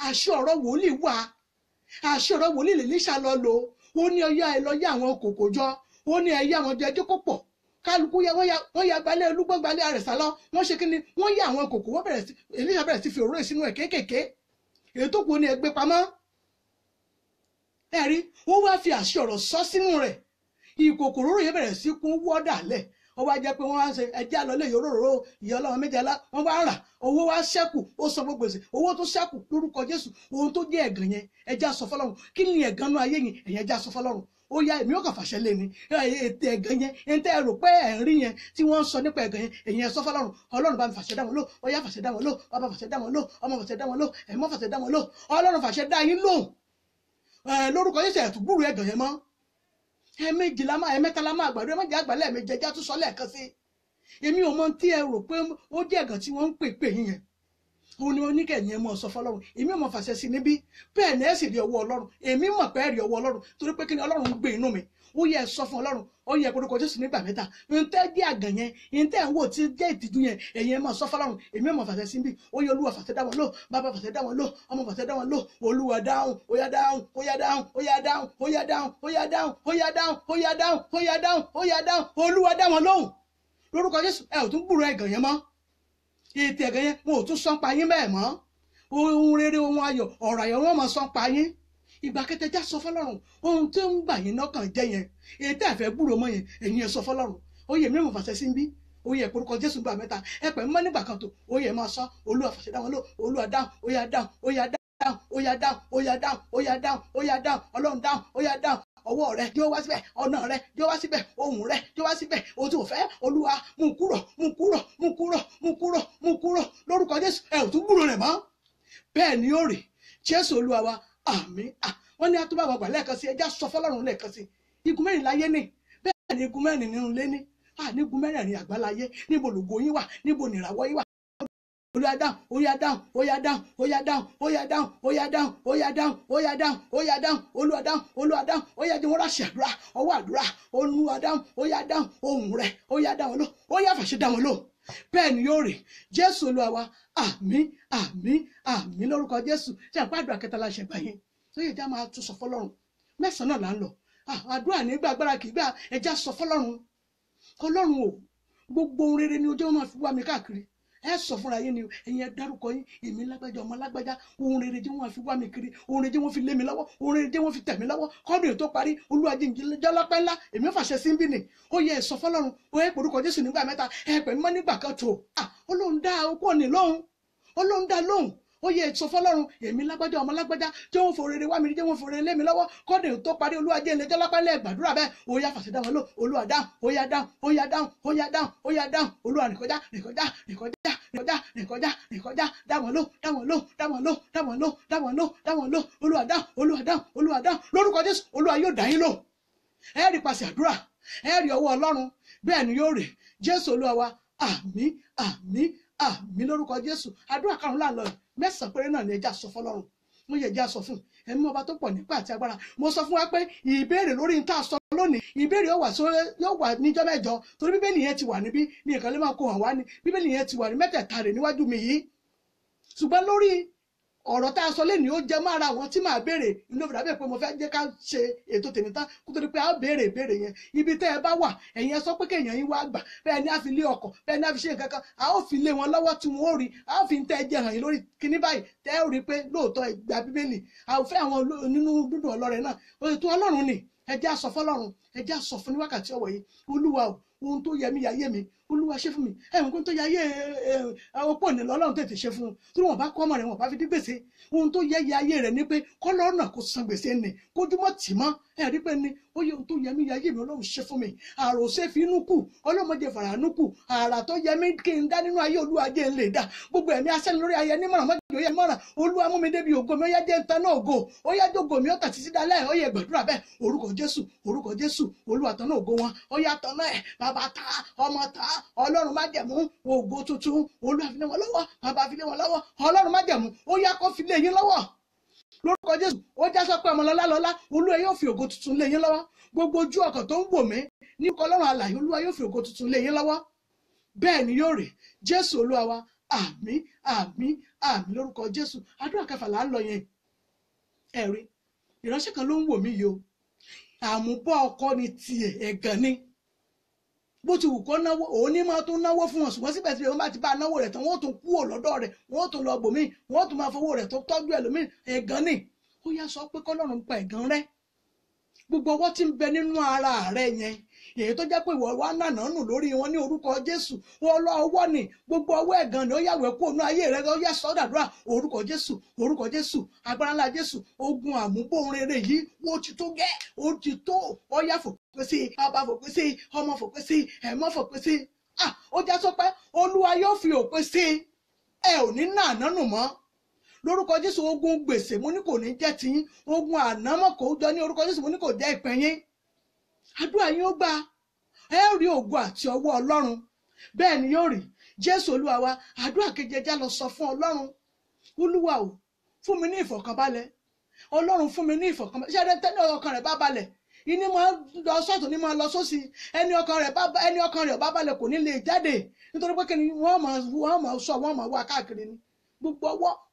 àṣẹ ọ̀rọ̀ wòlíì wà. Àṣẹ ọ̀rọ̀ wòlíì l'Èlíṣà lọ lò. Ó ní ọyá ẹ lọ yá àwọn kòkò jọ, ó ní ẹyẹ àwọn jẹjọ kó pọ̀. Kálukú yẹ wọ́n ya gbalẹ̀ olúgbọ́n gbalẹ̀ àrẹ̀sà lọ, wọ́n ṣe kíni, wọ́n yá àwọn kòkò, wọ́n bẹ̀rẹ̀ sí, Èlíṣà bẹ̀rẹ̀ sí fi òróró sínú ẹ̀ kéékèèké. Èyí tó kù ní ẹgbẹ́ pamọ́. Ẹ rí, ó wá fi àṣẹ ọ̀rọ̀ sọ sínú rẹ̀. Ìkòkò òróró yẹn bẹ̀rẹ̀ sí kún wọ́dà lẹ̀. Ó wá jẹ́ pé wọ́n wá ń ṣe ẹjẹ́ àlọ́lé òróró ìyá ọlọ́run méje alá, wọ́n wá rà, owó wá ṣẹ́kù, ó san gbogbo gbèsè, owó tó ṣẹ́kù lórúkọ Jésù. Ohun tó jẹ́ ẹ̀gàn yẹn, ẹjẹ́ á sọ fọlọ́run. Kí ni ẹ̀gàn nú ayé yẹn? Ẹ̀yẹn ẹjẹ́ á sọ fọlọ́run. Ó yá, èmi ò kàn fàṣẹ lé ni ètè ẹ̀gàn yẹn, ẹni tẹ́ ẹ rò pé ẹ̀ ń rí yẹn tí wọ́n ń sọ nípa ẹ̀gàn yẹn, èyàn ẹ sọ fọlọ́run. Ọlọ́run bá mi fàṣẹ dá wọn lò. Ó yá fàṣẹ dá wọn lò, bàbá fàṣẹ dá wọn lò, ọmọ fàṣẹ dá wọn lò, ẹ̀mọ́ fàṣẹ dá wọn lò. Ọlọ́run fàṣẹ dá yín lò lórúkọ Jésù. Ẹ̀ tún gbúrò ẹ̀gàn yẹn mọ́. Ẹ̀ẹ̀mejì la máa, ẹ̀ẹ̀mẹ́ta la máa gbàdúrà, ẹ̀ẹ̀mejì àgbàlẹ̀, ẹ̀ẹ̀mejì ẹja tún sọ lẹ́ẹ̀kan sí. Èmi ò mọ tí ẹ rò pé ó jẹ́ ẹ̀gàn tí wọ́n ń pè pè yín yẹn. Òun ni oníkẹyìn ẹ mọ sọ fọ́lọ́run, èmi ò mọ fàṣẹ sí níbí. Bẹ́ẹ̀ ni ẹ sì rí ọwọ́ Ọlọ́run. Èmi mọ̀ pé ẹ rí ọwọ́ Ọlọ́run, torí pé kí ni Ọlọ́run ń gbé inú mi. Ó yẹ ẹ sọ fún Ọlọ́run, ó yẹ korúkọ Jésù nígbà mẹ́ta. Ntẹ́ jẹ́ àgàn yẹn, ntẹ́ ń wò tí jẹ́ ìtìjú yẹn, ẹ̀yin ẹ máa sọ fọ́lọ́run, èmi ò mọ̀ fàṣẹ sí níbí. Ó yẹ Olúwa fàṣẹ dá wọn lò, bàbá fàṣẹ dá wọn lò, ọmọ fàṣẹ dá wọn lò. Olúwa dáhùn, ó yá dáhùn, ó yá dáhùn, ó yá dáhùn, ó yá dáhùn, ó yá dáhùn, ó yá dáhùn, ó yá dáhùn, ó yá dáhùn, ó yá dáhùn. Olúwa dá wọn lóhùn lórúkọ Jésù. Ẹ ò tún gbúròó ẹ̀gàn yẹn mọ́. Ètò ẹ̀gàn yẹn wọn ò tún sọ́n pa yín bẹ́ẹ̀ mọ́. Ohun rere, ohun ayọ̀, ọ̀rọ̀ ayọ̀ wọn máa sọ́n pa yín. Ìgbà kẹtẹjá sọ fọ́lọ́run ohun tó ń gbà yín lọ́kàn jẹ́ yẹn, èyí tẹ́ ẹ fẹ́ gbúròó mọ́ yẹn, ẹ̀yin ẹ sọ fọ́lọ́run. Ó yẹ mímọ̀ fàṣẹ sí ń bí. Ó yẹ orúkọ Jésù gbà mẹ́ta. Ẹ pẹ̀ mọ́ nígbà kan tó. Ó yẹ máa sọ, Olúwa fàṣẹ dá wọn lò, Olúwa dáhùn, ó yá dáhùn, ó yá dáhùn, ó yá dáhùn, ó yá dáhùn, ó yá dáhùn, ó yá dáhùn, Ọlọ́run dáhùn, ó yá dáhùn. Ọwọ́ rẹ yóò wá síbẹ̀, ọ̀nà rẹ yóò wá síbẹ̀, ohùn rẹ yóò wá síbẹ̀. Ohun tí o fẹ́, Olúwa mú kúrò, mú kúrò, mú kúrò, mú kúrò, mú kúrò lórúkọ Jésù. Ẹ ò tún gbúròó rẹ̀ mọ́. Bẹ́ẹ̀ ni ó rè. Jésù Olúwa wa, àmín. Wọ́n ní atúbà wàgbà lẹ́ẹ̀kan sí, ẹja sọ fọ́lọ́run lẹ́ẹ̀kan sí. Igun mẹ́rin láyé ní, bẹ́ẹ̀ ni igun mẹ́rin nínú ilé ní. Ní igun mẹ́rin àgbáláyé. Níbo lògo yín wà? Níbo nìràwọ̀ yín wà? Olúwa dáhùn, ó yá dáhùn, ó yá dáhùn, ó yá dáhùn, ó yá dáhùn, ó yá dáhùn, ó yá dáhùn, ó yá dáhùn, ó yá dáhùn, Olúwa dáhùn, Olúwa dáhùn, ó yá jẹ́ wọ́n ráṣẹ̀ àdúrà, ọwọ́ àdúrà, Olúwa dáhùn, ó yá dáhùn, ohùn rẹ̀, ó yá dáhùn ló, ó yá fàṣẹ dáhùn ló. Bẹ́ẹ̀ ni yóò rè. Jésù Olúwa wa, àmín, àmín, àmín lórúkọ Jésù. Ṣé àpá àdúrà kẹta la ṣẹ̀gbà yẹn? Tó yẹ já máa tún sọ fọ́lọ́run. Mẹ́sàn-án náà là ń lọ. Àdúrà nígbà agbára kì í gbà, ẹja sọ fọ́lọ́run. Ọlọ́run o, gbogbo ohun rere ni ojú máa fi wá mi káàkiri. Ẹ sọ fúnra yín ni, ẹ̀yin ẹ dárúkọ yín, èmi lágbájá, ọmọ lágbájá, ohun rere tí wọ́n fi wá mi kiri, ohun rere tí wọ́n fi lé mi lọ́wọ́, ohun rere tí wọ́n fi tẹ̀ mí lọ́wọ́, kọ́dùn tó parí, Olúwa jẹ́ lọ́pẹ́ ńlá, èmi fàṣẹ sí bí ni. Ó yẹ ẹ sọ fọ́lọ́run, ó yẹ porúkọ Jésù nígbà mẹ́ta, ẹ pè mọ́ nígbà kan tó. Ọlọ́run dá okó ní lóhùn, Ọlọ́run dá lóhùn. Ó yẹ sọ fọ́lọ́run, èmi lágbájá, ọmọ lágbájá, jẹ́ wọ́n fòrè rere wá mi, jẹ́ wọ́n fòrè lé mi lọ́wọ́, kọ́dùn tó parí, Olúwa jẹ́ ilé jọ́lápẹ́ lẹ́ gbàdúrà bẹ́ẹ̀. Ó yá fàṣẹ dá wọn lò, Olúwa dáhùn, ó yá dáhùn, ó yá dáhùn, ó yá dáhùn, ó yá dáhùn, Olúwa nìkọjá, nìkọjá, nìkọjá, nìkọjá, nìkọjá, nìkọjá, dá wọn lò, dá wọn lò, dá wọn lò, dá wọn lò, dá wọn lò, dá wọn lò, Olúwa dáhùn, Olúwa dáhùn, Olúwa dáhùn lórúkọ Jésù. Olúwa yóò dá yín lò. Ẹ rí pàṣẹ àdúrà, ẹ rí ọwọ́ Ọlọ́run, bẹ́ẹ̀ ni yóò rè. Jésù Olúwa wa, àmín, àmín, àmín lórúkọ Jésù. Àdúrà karùn-ún là ń lọ yìí. Mẹ́sàn-án péré náà ni ẹja sọ fọ́lọ́run. Mo yẹ ẹja sọ fún ẹ̀mí ọba tó pọ̀ nípa àti agbára. Mo sọ fún wa pé ìbéèrè lórí níta sọ lónìí, ìbéèrè yóò wà níjọ́ mẹ́jọ, torí bíbélì yẹn ti wà níbí ní nǹkan lè máa kó hàn wá ní. Bíbélì yẹn ti wà ní mẹ́tẹ̀ẹ̀ta rẹ̀ níwájú mi yìí. Ṣùgbọ́n lórí ọ̀rọ̀ tá a sọ lẹ́nu, ó jẹ́ mára àwọn tí màá béèrè inú òfin àbẹ̀ pé mo fẹ́ jẹ́ ká ṣe ètò tèmi tán kó tó di pé a ó béèrè ìbéèrè yẹn. Ibi tẹ́ ẹ bá wà, ẹ̀yin ẹ sọ pé kéèyàn yín wá gbà, bẹ́ẹ̀ ni a fi lé ọkọ̀, bẹ́ẹ̀ ni a fi ṣe nǹkan kan, a ó fi lé wọn lọ́wọ́ tí wọ́n ó rí, a ó fi ń tẹ́ ẹ jẹ hàn yín lórí kíní báyìí tẹ́ ẹ rí pé lóòótọ́ ìgbà bíbélì. A ò fẹ́ àwọn nínú dúdú ọlọ́rẹ náà. Ètò Ọlọ́run ni ẹ jẹ́ á sọ fọ́lọ́run, ẹ jẹ́ á sọ fún ní wákàtí ọ̀wọ̀ yìí. Olúwa o, ohun tó yẹ mí yayé mi, Olúwa ṣe fún mi. Ẹ̀hún tó yayé opó ní lọ́lọ́run tètè ṣe fún un, torí wọn bá kọ́ ọmọ rẹ̀, wọn bá fi dí gbèsè. Ohun tó yẹ yayé rẹ̀ ni pé kọ́lọ́nà kò san gbèsè ni, kójúmọ́ tì mọ́. Ẹ rí pé ni ó yẹ ohun tó yẹ mí yayé mi, Ọlọ́run ṣe fún mi. Àròṣe fi inú kù, ọlọ́mọdé fàràánú kù. Àrà tó yẹ mí kí n dá nínú ayé, Olúwa jẹ́ n lè dá. Gbogbo ẹ̀mí asẹ́ni lórí ayé ní mọ̀ràn mọ́jọ yẹ mọ̀ràn. Olúwa mú mi débi ògo mi, ó yá jẹ́ n tan náà ògo, ó yá jógo mi, ó tà títí dalẹ́. Ó yẹ gbàdúrà bẹ́ẹ̀. Orúkọ Jésù, orúkọ Jésù, Olúwa tan náà ògo wọn, ó yá tan náà ẹ̀, bàbá ta, ọmọ ta, Ọlọ́run májẹ̀mú ògo tuntun, Olúwa fi lé wọn lọ́wọ́, bàbá fi lé wọn lọ́wọ́, Ọlọ́run májẹ̀mú, ó yá kó fi lé yín lọ́wọ́ lórúkọ Jésù. Ó já sọ pé ọmọ lọ́lá lọ́lá, Olúwa yóò fi ògo tuntun lé yín lọ́wọ́. Gbogbo ojú ọkàn tó ń wò mí ní orúkọ Ọlọ́run alààyè, Olúwa yóò fi ògo tuntun lé yín lọ́wọ́. Bẹ́ẹ̀ ni yóò rè. Jésù Olúwa wa, àmín, àmín, àmín lórúkọ Jésù. Àdúrà kẹfà là ń lọ yẹn. Ẹ̀rí ìránṣẹ́ kan ló ń wò mí yìí o. Àmúbọ̀ ọkọ ni tiẹ̀, ẹ̀gàn ni. Bó ti wù kó náwó, òun ní máa tún náwó fún wọn, ṣùgbọ́n síbẹ̀síbẹ̀ wọ́n bá ti bá náwó rẹ̀ tán, wọ́n tún kúrò lọ́dọ̀ rẹ̀, wọ́n tún lọ bòmíì, wọ́n tún máa fowó rẹ̀ tó tọ́jú ẹlòmíì. Ẹ̀gàn ni. Ó yá sọ pé kọ́lọ́run pa ẹ̀gàn rẹ́. Gbogbo ọwọ́ tí ń bẹ nínú ara rẹ yẹn, èyí tó jẹ́ pé ìwọ wá nànà nù lórí wọn ní orúkọ Jésù. Ọwọ́ ni gbogbo ọwọ́ ẹ̀gàn ni ó yàwé kó inú ayé rẹ, ó yá sọ́dàdúrà. Orúkọ Jésù, orúkọ Jésù, agbára ńlá Jésù, ogun àmúbọ̀n rere yìí, ó ti tó gẹ́, ó ti tó. Ó yá fòpin sí, bàbá fòpin sí, ọmọ fòpin sí, ẹ̀mọ́ fòpin sí. Ó já sọ pé Olúwa yóò fi òpin sí, ẹ ò ní nànà nù mọ́ lórúkọ Jésù. Ogun gbèsè mo ní kò ní jẹ́ tiyín, ogun ànámọ́ kò jọ ní orúkọ Jésù mo ní kò jẹ́ ìpín yín. Àdúrà yín ó gbà, ẹ rí ògo àti ọwọ́ Ọlọ́run. Bẹ́ẹ̀ ni yóò rí. Jésù Olúwa wa. Àdúrà keje, já lọ sọ fún Ọlọ́run. Olúwa o, fún mi ní ìfọ̀kànbalẹ̀. Ọlọ́run fún mi ní ìfọ̀kànbalẹ̀. Ṣé ẹni tẹ́ni ọkàn rẹ̀ bá balẹ̀, ìní máa lọ sọ́tún ní máa lọ sósì. Ẹni ọkàn rẹ̀ bá balẹ̀ kò ní lè jáde, nítorí pé kí ni wọ́n máa sọ, wọ́n máa wá káàkiri ni. Gbogbo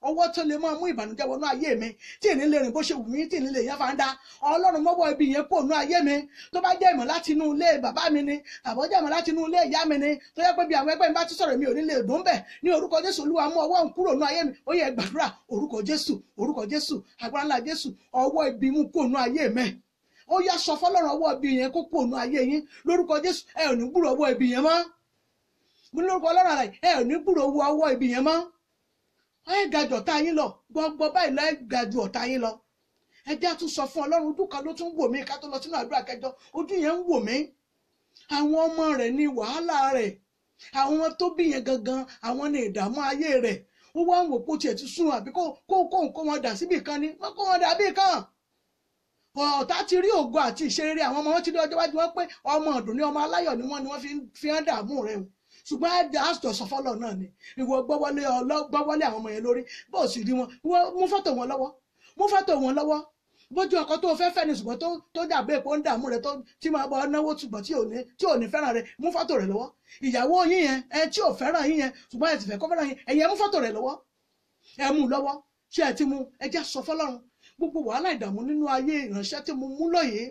ọwọ́ tó lè máa mú ìbànújẹ́ wọnú ayé mi, tí ìní lè rìn bó ṣe wù mí, tí ìní lè yá fanda, Ọlọ́run mọ́wọ́ ibi yẹn kúrò nú ayé mi. Tó bá jẹ́ ìmọ̀ láti inú ilé bàbá mi ni, àbọ̀ jẹ́ ìmọ̀ láti inú ilé ìyá mi ni, tó yẹ pé bí àwọn ẹgbẹ́ mi bá ti sọ̀rọ̀ mi ò ní lè dùn bẹ̀, ní orúkọ Jésù Olúwa mú ọwọ́ òun kúrò nú ayé mi. Ó yẹ gbàdúrà. Orúkọ Jésù, orúkọ Jésù, agbára ńlá Jésù, ọwọ́ ibi mú kúrò nú ayé mi. Ó yá sọ fọ́lọ́run ọwọ́ ibi yẹn kó kúrò nú ayé yín lórúkọ Jésù. Ẹ ò ní gbúrò ọwọ́ ibi yẹn mọ́. Mo ní lórúkọ Ọlọ́run àlàyé, ẹ ò ní gbúrò ọwọ́ ibi yẹn mọ́. Ẹ ga jù ọ̀tá yín lọ, gbọ́ngbọ́n báyìí lọ, ẹ ga jù ọ̀tá yín lọ. Ẹ jẹ́ àtún sọ fún Ọlọ́run. Ojú kan ló tún wò mí ká tó lọ sínú àdúrà kẹjọ. Ojú yẹn ń wò mí. Àwọn ọmọ rẹ̀ ní wàhálà rẹ̀, àwọn tó bí yẹn gangan, àwọn ní ìdààmú ayé rẹ̀. Ó wá ń wò pé ó tiẹ̀ ti sún, àbí kó kó kó wọn dà síbì kan ni, wọ́n kó wọn dà bí kan. Ọ̀tá ti rí ògo àti ìṣeré àwọn ọmọ wọn, ti rí ọjọ́ iwájú wọn pé ọmọ ọdún ní ọmọ aláyọ̀ ni wọ́n ni wọ́n fi ń dààmú rẹ̀ o. Ṣùgbọ́n àjọ sọfọ́lọ̀ náà ni ìwọ gbọ́wọ́lé àwọn ọmọ yẹn lórí. Bó o sì rí wọn, mú fọ́tò wọn lọ́wọ́, mú fọ́tò wọn lọ́wọ́. Bójú ọkọ tó fẹ́ fẹ́ ni, ṣùgbọ́n tó dàbí èpo ń dààmú rẹ̀, tí máa bọ́ náwó, ṣùgbọ́n tí ò ní fẹ́ràn rẹ̀, mú fọ́tò rẹ̀ lọ́wọ́. Ìyàwó yín yẹn, ẹ tí ò fẹ́ràn yín yẹn, ṣùgbọ́n ẹ ti fẹ́ kó fẹ́ràn yín, ẹ̀yin ẹ mú fọ́tò rẹ̀ lọ́wọ́, ẹ mú lọ́wọ́. Ṣé ẹ ti mú? Ẹ jẹ́ sọ fọ́lọ́run. Gbogbo wàhálà ìdààmú nínú ayé ìránṣẹ́ tí mo mú lóye,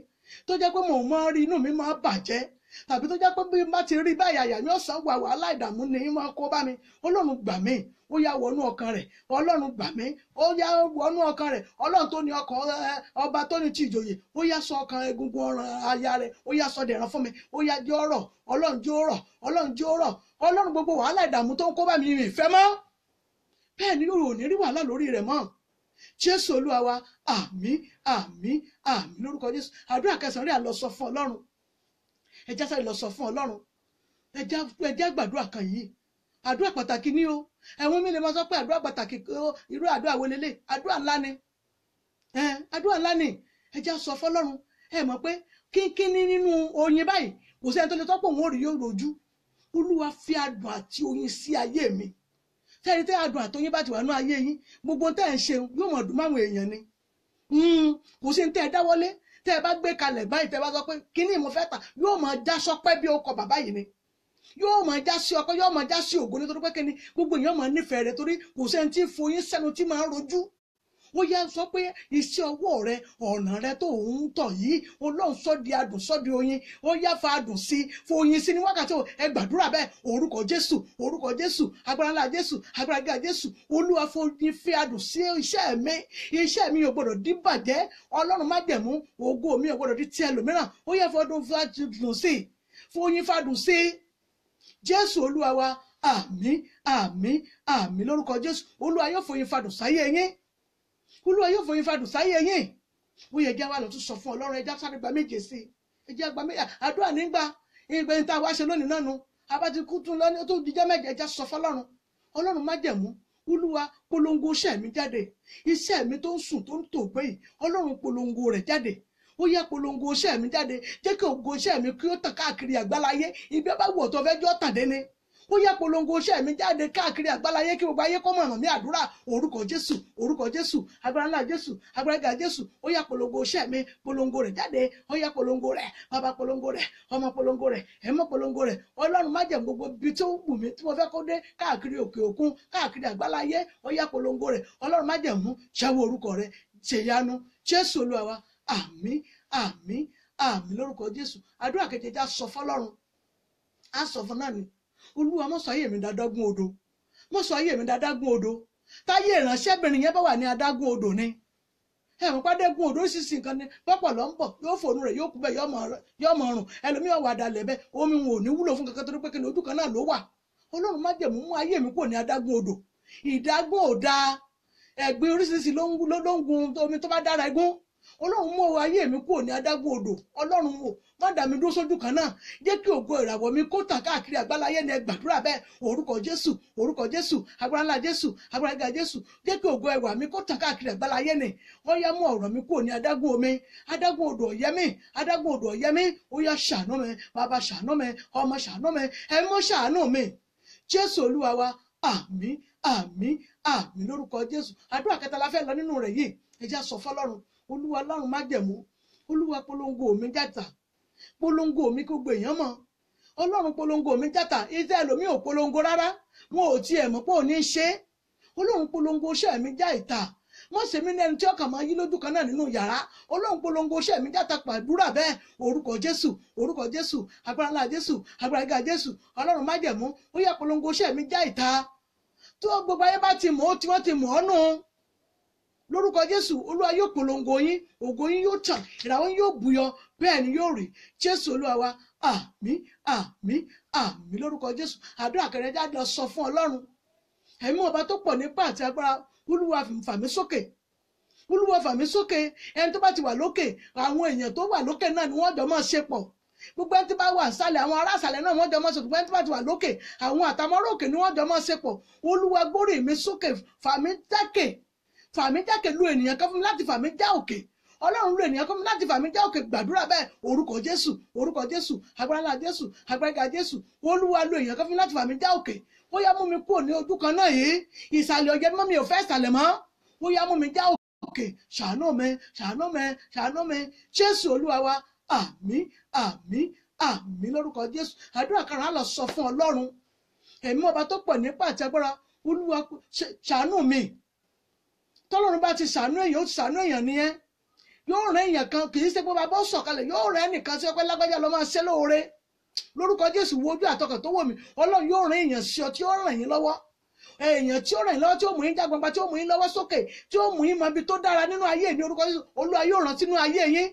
tó jẹ́ pé mò ń máa rí inú mi máa bàjẹ́, tàbí tó jẹ́ pé bí má ti rí báyìí àyà mi ọ̀sán wà, wàhálà ìdààmú ni máa kó bá mi. Ọlọ́run gbà mí, ó yá wọnú ọkàn rẹ̀. Ọlọ́run gbà mí, ó yá wọnú ọkàn rẹ̀. Ọlọ́run tó ní ọkàn ọba tó ní ti ìjòyè, ó yá sọ ọkàn egungun ọ̀ràn aya rẹ̀, ó yá sọ dẹ̀ràn fún mi. Ó yá jẹ́ ọ̀rọ̀ Ọlọ́run, jẹ́ ọ̀rọ̀ Ọlọ́run, jẹ́ ọ̀rọ̀ Ọlọ́run. Gbogbo wàhálà ìdààmú tó ń kó bá mi mi ìfẹ́ mọ́. Bẹ́ẹ̀ ni yóò ní rí wàhálà lórí rẹ̀ mọ́. Jésù Olúwa wa, àmín, àmín, àmín lórúkọ Jésù. Àdúrà kẹsàn-án rí àlọ́ sọ fún Ọlọ́run. Ẹ jẹ́ sáré lọ sọ fún Ọlọ́run. Ẹ jẹ́ gbàdúrà kan yìí. Àdúrà pàtàkì ni o. Ẹ̀wọ̀n mi lè máa sọ pé àdúrà pàtàkì, irú àdúrà wo lélẹ̀? Àdúrà ńlá ni. Àdúrà ńlá ni. Ẹ jẹ́ sọ fọ́lọ́run. Ẹ mọ̀ pé kínkínní nínú oyin báyìí, kò sẹ́ni tó lè tọ́pọ̀ òun ò rí yóò rojú. Olúwa fi adùn àti oyin sí ayé mi. Tẹ́ni tẹ́ adùn àti oyin bá ti wà nínú ayé yín, gbogbo tẹ́ ẹ̀ ń ṣe yóò mọ̀ dùn máwọn èèyàn ni. Kò sí ní tẹ́ ẹ dáwọ́lé, tẹ́ ẹ bá gbé kalẹ̀ báyìí, tẹ́ ẹ bá sọ pé kíní mo fẹ́ tà, yóò máa já sọpẹ́ bí ọkọ̀ bàbá yìí ni. Yóò máa já sí ọkọ, yóò máa já sí ògo, nítorí pé kíni gbogbo èèyàn máa nífẹ̀ẹ́ rẹ̀, torí kò sẹ́ni tí foyín sẹ́nu tí máa ń rojú. Ó yá sọ pé iṣẹ́ ọwọ́ rẹ, ọ̀nà rẹ tó ń tọ̀ yìí, Ọlọ́run sọ di adùn, sọ di oyin. Ó yá fa adùn sí, foyin sí ní wákàtí o. Ẹ gbàdúrà bẹ́ẹ̀. Orúkọ Jésù, orúkọ Jésù, agbára ńlá Jésù, agbára gíga Jésù. Olúwa foyin fi adùn sí iṣẹ́ mi. Iṣẹ́ mi ò gbọdọ̀ di bàjẹ́. Ọlọ́run májẹ̀mú, ògo mi ò gbọdọ̀ di ti ẹlòmíràn. Ó yá fọdún fadùn sí, foyin fadùn sí. Jésù Olúwa wa, àmín, àmín, àmín lórúkọ Jésù. Olúwa yóò foyin fadùn sáyé yín. Olúwa yóò foyin fadùn sáyé yín. Ó yẹ jẹ́ wa lọ tún sọ fún Ọlọ́run. Ẹja sáré gba méje sí i. Ẹjẹ́ gba méje. Àdúrà nígbà ìgbà yìí tá a wá ṣe lónìí náà nu. Abá ti kú tún lọ́ní tó dijọ́ mẹ́jẹ. Ẹja sọ fọlọ́run. Ọlọ́run májẹ̀mú, Olúwa polongo iṣẹ́ mi jáde. Iṣẹ́ mi tó ń sùn tó ń tò gbé yìí, Ọlọ́run polongo rẹ̀ jáde. Ó yá polongo iṣẹ́ mi jáde. Jẹ́ kí ògo iṣẹ́ mi kí ó tàn káàkiri àgbáláyé. Ibi ọba wù ọ́ tó fẹ́ jọ́ tàn dé ni. Ó yá polongo iṣẹ́ mi jáde káàkiri àgbáláyé, kí gbogbo ayé kó mọ̀nà mí. Àdúrà. Orúkọ Jésù, orúkọ Jésù, agbára ńlá Jésù, agbára gíga Jésù. Ó yá polongo iṣẹ́ mi, polongo rẹ̀ jáde. Ó yá polongo rẹ̀, bàbá polongo rẹ̀, ọmọ polongo rẹ̀, ẹ̀mọ́ polongo rẹ̀. Ọlọ́run májẹ̀mú, gbogbo ibi tó wù mí tí mo fẹ́ kó dé káàkiri òkè òkun, káàkiri àgbáláyé, ó yá polongo rẹ̀. Ọlọ́run májẹ̀mú, ṣẹ́wó orúkọ rẹ̀, ṣèyanu. Jésù Olúwa wa, àmín, àmín, àmín lórúkọ Jésù. Àdúrà kejì já sọ fọ́lọ́run. Á sọ fún náà ni. Olúwa má sọ ayé mi dádágún odò. Má sọ ayé mi dádágún odò. Táyé ìránṣẹ́bìnrin yẹn bá wà ní adágún odò ni. Ẹ̀wọ̀n pàdégún odò sísìn nǹkan ni pọ́pọ̀ ló ń bọ̀, yóò fònú rẹ̀, yóò kú bẹ́ẹ̀, yóò mọ̀ ọ̀rùn. Ẹlòmíràn wà dalẹ̀ bẹ́ẹ̀, omi wọn ò ní wúlò fún kankan, torí pé kíni ojú kan náà ló wà. Ọlọ́run májẹ̀mú mú ayé mi kúrò ní adágún odò. Ìdágún ò dáa. Ẹ̀gbin oríṣiríṣi ló ń gun omi tó bá dára egún. Ọlọ́run mú ayé mi kúrò ní adágún odò. Ọlọ́run o, má dà mí dúró sójú kan náà. Jẹ́ kí ògo ìràwọ̀ mi kó tàn káàkiri àgbáláyé ni. Ẹ gbàdúrà bẹ́ẹ̀. Orúkọ Jésù, orúkọ Jésù, agbára ńlá Jésù, agbára gíga Jésù. Jẹ́ kí ògo ẹwà mi kó tàn káàkiri àgbáláyé ni. Ó yá mú ọ̀rọ̀ mi kúrò ní adágún omi. Adágún odò ọ̀yẹ́ mi, adágún odò ọ̀yẹ́ mi. Ó yá ṣàánú mi, bàbá ṣàánú mi, ọmọ ṣàánú mi, ẹ̀mọ́ ṣàánú mi. Jésù Olúwa wa, àmín, àmín, Àmín lórúkọ Jésù. Àdúrà kẹta la fẹ́ lọ nínú rẹ̀ yìí. Ẹ jẹ́ á sọ fọ́lọ́run, Olúwa Ọlọ́run májẹ̀mú, Olúwa polongo mi játa, polongo mi kó gbogbo èèyàn mọ̀. Ọlọ́run polongo mi játa, iṣẹ́ ẹlòmíì ò polongo rárá, wọn ò tiẹ̀ mọ̀ pé ò ní ṣe é. Ọlọ́run polongo iṣẹ́ mi já ìta, wọ́n ṣe mí lẹ́nu tí ọkàn máa yí lójú kan náà nínú yàrá. Ọlọ́run polongo iṣẹ́ mi játa, pàdúrà bẹ́ẹ̀. Orúkọ Jésù, orúkọ Jésù, agbára ńlá Jésù, agbára gíga Jésù, Ọlọ́run májẹ̀mú, ó yá polongo iṣẹ́ mi já ìta. Tó gbogbo ayé bá ti mọ̀ ó, tí wọ́n ti mọ̀ ọ́ nù. Lórúkọ Jésù, Olúwa yóò polongo yín, ògo yín yóò tàn, ìràwọ̀ yín yóò búyọ, bẹ́ẹ̀ ni yóò rí. Jésù Olúwa wa, àmín, àmín, àmín lórúkọ Jésù. Àdúrà kẹrẹ jáde lọ sọ fún Ọlọ́run. Ẹ̀mí ọba tó pọ̀ nípa àti agbára, Olúwa fà mí sókè, Olúwa fà mí sókè. Ẹni tó bá ti wà lókè, àwọn èèyàn tó wà lókè náà ni wọ́n jọ máa ṣe pọ̀. Gbogbo ẹni tó bá wà sálẹ̀, àwọn ará sàlẹ̀ náà wọ́n jọ máa ṣe pọ̀. Gbogbo ẹni tó bá ti wà lókè, àwọn àtàmọ́rọ̀ òkè ni wọ́n jọ máa ṣe pọ̀. Olúwa gbórí mi sókè, fà mí jákè, fà mí jákè. Lu ènìyàn kan fún mi láti fà mí já òkè. Ọlọ́run lu ènìyàn kan fún mi láti fà mí já òkè. Gbàdúrà bẹ́ẹ̀. Orúkọ Jésù, orúkọ Jésù, agbára ńlá Jésù, agbára gíga Jésù. Olúwa lu ènìyàn kan fún mi láti fà mí já òkè. Ó yá mú mi kúrò ní ojú kan náà yìí, ìsàlẹ̀ ọ̀jẹ̀ mọ́ mi ò fẹ́ ìsàlẹ̀ mọ́. Ó yá mú mi já òkè, ṣàánú mi, ṣàánú mi, ṣàánú mi. Jésù Olúwa wa, àmín, àmín, àmín lórúkọ Jésù. Àdúrà karùn-ún á lọ sọ fún Ọlọ́run. Ẹ̀mí ọba tó pọ̀ nípa àti agbára, Olúwa ṣàánú mi. Tọ́lọ́run bá ti ṣàánú èèyàn, ó ti ṣàánú èèyàn nìyẹn. Yóò rán èèyàn kan, kì í ṣe pé bàbá ó sọ̀kalẹ̀, yóò rán ẹnìkan sí ọpẹ́ lágbájá lọ máa ṣe lóore. Lórúkọ Jésù, wo ojú àtọkàn tó wò mí, Ọlọ́run yóò rán èèyàn sí ọ tí ó ràn yín lọ́wọ́. Èèyàn tí ó ràn yín lọ́wọ́, tí ó mú yín já gbangba, tí ó mú yín lọ́wọ́ sókè, tí ó mú yín mọ ibi tó dára nínú ayé ní orúkọ Jésù, Olúwa yóò rán sínú ayé yín.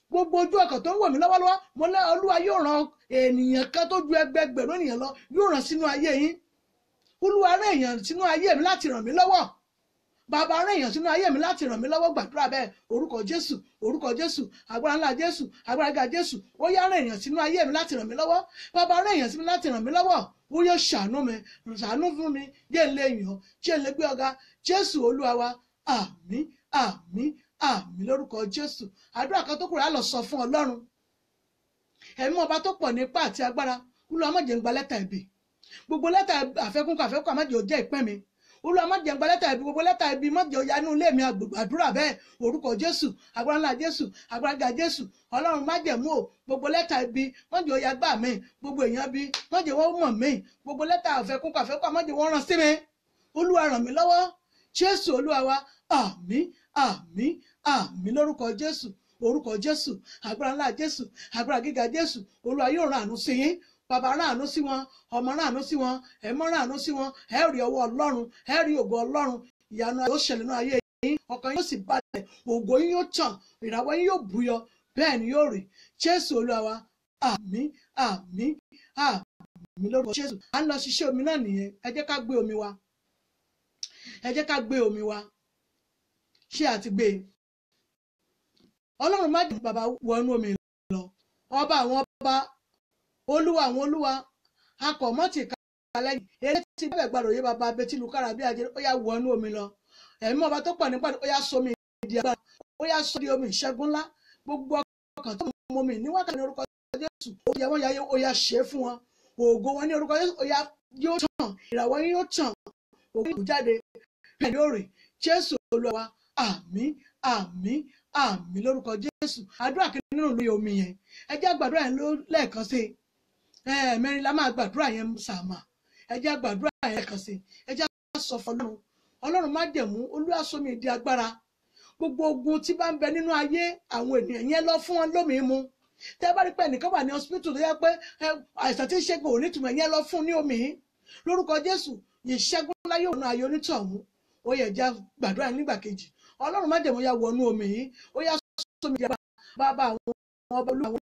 Gbogbo ojú ọkàn tó ń wò mí lọ́wọ́lọ́wọ́, mo lẹ́ Olúwa yóò rán ènìyàn kan tó ju ẹgbẹgbẹ̀rún ènìyàn lọ, yóò rán sínú ayé yín. Olúwa rán èèyàn sínú ayé mi láti ràn mí lọ́wọ́. Bàbá rán èèyàn sínú ayé mi láti ràn mí lọ́wọ́. Gbàdúrà bẹ́ẹ̀. Orúkọ Jésù, orúkọ Jésù, agbára ńlá Jésù, agbára gíga Jésù. Ó yá rán èèyàn sínú ayé mi láti ràn mí lọ́wọ́. Bàbá rán èèyàn sínú láti ràn mí lọ́wọ́. Ó yóò ṣàánú mi, ṣàánú fún mi, jẹ́ n lè yàn, jẹ́ n lè gbé ọ̀gá. Jésù Olúwa wa, àmín, àmín, àmín lórúkọ Jésù. Àdúrà kan tó kù rẹ̀ á lọ sọ fún Ọlọ́run. Ẹ̀mí ọba tó pọ̀ nípa àti agbára, Olúwa má jẹ́ n gba lẹ́tà ẹ̀bi. Gbogbo lẹ́tà àfẹ́kúnkọ àfẹ́kúnkọ má jẹ́ ó jẹ́ ìpín mi. Olúwa má jẹ́ n gba lẹ́tà ẹ̀bi, gbogbo lẹ́tà ẹ̀bi má jẹ́ ó ya inú ilé mi. Àdúrà bẹ́ẹ̀. Orúkọ Jésù, agbára ńlá Jésù, agbára gíga Jésù. Ọlọ́run má jẹ̀mú o, gbogbo lẹ́tà ẹ̀bi má jẹ́ ó ya gbà mí, gbogbo èèyàn bí má jẹ́ wọ́n mọ̀ mí, gbogbo lẹ́tà àfẹ́kúnkọ àfẹ́kúnkọ má jẹ́ wọ́n rán sí mi. Olúwa ràn mí lọ́wọ́. Jésù Olúwa wa, àmín, àmín, àmín lórúkọ Jésù. Orúkọ Jésù, agbára ńlá Jésù, agbára gíga Jésù. Olúwa yóò rán àánú sí yín. Bàbá rán àánú sí wọn, ọmọ rán àánú sí wọn, ẹ̀mọ́ rán àánú sí wọn. Ẹ rí ọwọ́ Ọlọ́run, ẹ rí ògo Ọlọ́run. Ìyanu yóò ṣẹlẹ̀ nínú ayé yín, ọkàn yóò sì balẹ̀, ògo yín yóò tàn, ìràwọ̀ yín yóò búyọ, bẹ́ẹ̀ ni yóò rí. Jésù Olúwa wa, àmín, àmín, àmín lórúkọ Jésù. À ń lọ ṣiṣẹ́ omi náà nìyẹn. Ẹ jẹ́ ká gbé omi wa, ẹ jẹ́ ká gbé omi wa. Ṣé àti gbé e? Ọlọ́run má jẹ́ bàbá wọnú omi lọ. Ọba àwọn ọba, Olúwa àwọn olúwa, akọ̀mọ́tì kalẹ̀ eré tí bẹ́ẹ̀ gbàdọ̀ yé bàbá abetí lukára bí ajé, ó yá wọnú omi lọ. Ẹ̀mí ọba tó pọ̀ nípa, ó yá sómi di agbára, ó yá sọ di omi ìṣẹ́gun ńlá. Gbogbo ọkàn tó mọ omi ní wákàtí ní orúkọ Jésù, ó yá wọ́n yáyé, ó yá ṣe é fún wọn. Ògo wọn ní orúkọ Jésù, ó yá yóò tàn, ìràwọ̀ yín yóò tàn, ògo yóò jáde, bẹ́ẹ̀ ni ó rè. Jésù Olúwa wa, àmín, àmín, àmín lórúkọ Jésù. Àdúrà kìíní nínú lórí omi yẹn, ẹ jẹ́ gbàdúrà yẹn lẹ́ẹ̀kan sí i. Ẹ̀ẹ̀mẹrin la máa gbàdúrà yẹn sàmà. Ẹ jẹ́ gbàdúrà yẹn lẹ́ẹ̀kan sí i. Ẹ jẹ́ sọ fún Ọlọ́run. Ọlọ́run má jẹ̀mú, Olúwa sọ mi di agbára. Gbogbo ogun tí bá ń bẹ nínú ayé àwọn ènìyàn yẹn lọ fún wọn lómi mu. Tẹ́ bá rí pé ẹnìkan wà ní hospital tó yẹ pé àìsàn tí ń ṣe kò ní ìtumọ̀, yẹn lọ fún ní omi. Lórúkọ Jésù, ìṣẹ́gun ńlá yóò wọnú ayé onítọ̀hún. Ó yẹ jẹ́ gbàdúrà yẹn nígbà kejì. Ọlọ́run má jẹ̀mú, ya wọnú omi yìí. Ó yá sọ mi di agbára. Bàbá àwọn ọba Olúwa àwọn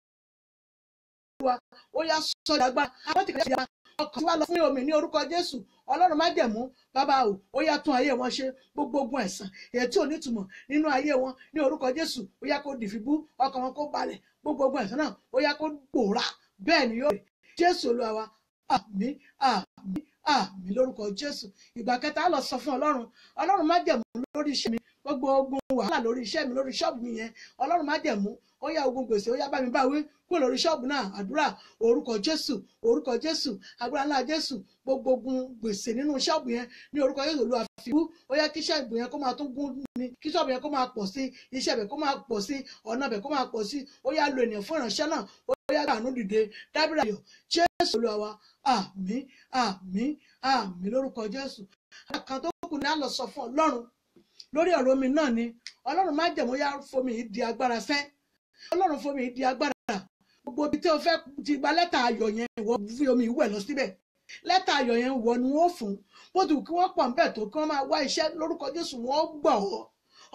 Olúwa, ó yá sọ di agbára. Àwọn tí kìí ṣe ọkàn tí wàá lọ fún omi ní orúkọ Jésù. Ọlọ́run má jẹ̀mú, bàbá o, ó yá tún ayé wọn ṣe. Gbogbo ogun ẹ̀sán èyí tí ò ní ìtumọ̀ nínú ayé wọn ní orúkọ Jésù, ó yá kó dìfibú, ọkàn wọn kó balẹ̀. Gbogbo ogun ẹ̀sán náà ó yá kó gbòòrà, bẹ́ẹ̀ ni yóò rí. Jésù Olúwa wa, àmín, àmín, àmín lórúkọ Jésù. Ìgbà kẹta á lọ sọ fún Ọlọ́run. Ọlọ́run má jẹ̀mú lórí iṣẹ́ mi. Gbogbo ogun wàhálà lórí iṣẹ́ mi, lórí ṣọ́ọ̀bù mi yẹn, Ọlọ́run májẹ̀mú, ó yá ogun gbèsè, ó yá bá mi bá wí kúrò lórí ṣọ́ọ̀bù náà. Àdúrà, orúkọ Jésù, orúkọ Jésù, agbára ńlá Jésù, gbogbo ogun gbèsè nínú ṣọ́ọ̀bù yẹn ní orúkọ Jésù Olúwa fi kú. Ó yá kí ṣọ́ọ̀bù yẹn kó máa tún gún ni, kí ṣọ́ọ̀bù yẹn kó máa pọ̀ sí, iṣẹ́ bẹ̀ kó máa pọ̀ sí, ọ̀nà bẹ̀ kó máa pọ̀ sí. Ó yá lo ènìyàn fún ìránṣẹ́ náà, ó yá gbàánú dìde, dábìrì ayọ̀, Jésù Olúwa wa. Àmín, àmín, àmín lórúkọ Jésù. Àkàn tó kù ní á lọ sọ fún Ọlọ́run lórí ọ̀rọ̀ omi náà ni. Ọlọ́run májẹ̀mú, yá fomi yìí di agbára sẹ́. Ọlọ́run fomi yìí di agbára. Gbogbo ibi tí o fẹ́ ti gba lẹ́tà ayọ̀ yẹn, ìwọ fi omi ìwẹ̀ lọ síbẹ̀. Lẹ́tà ayọ̀ yẹn wọ ni wọ́n fún. Bó ti wù kí wọ́n pọ̀ níbẹ̀ tó, kí wọ́n máa wá iṣẹ́ lórúkọ Jésù, wọ́n gbọ̀ ọ́.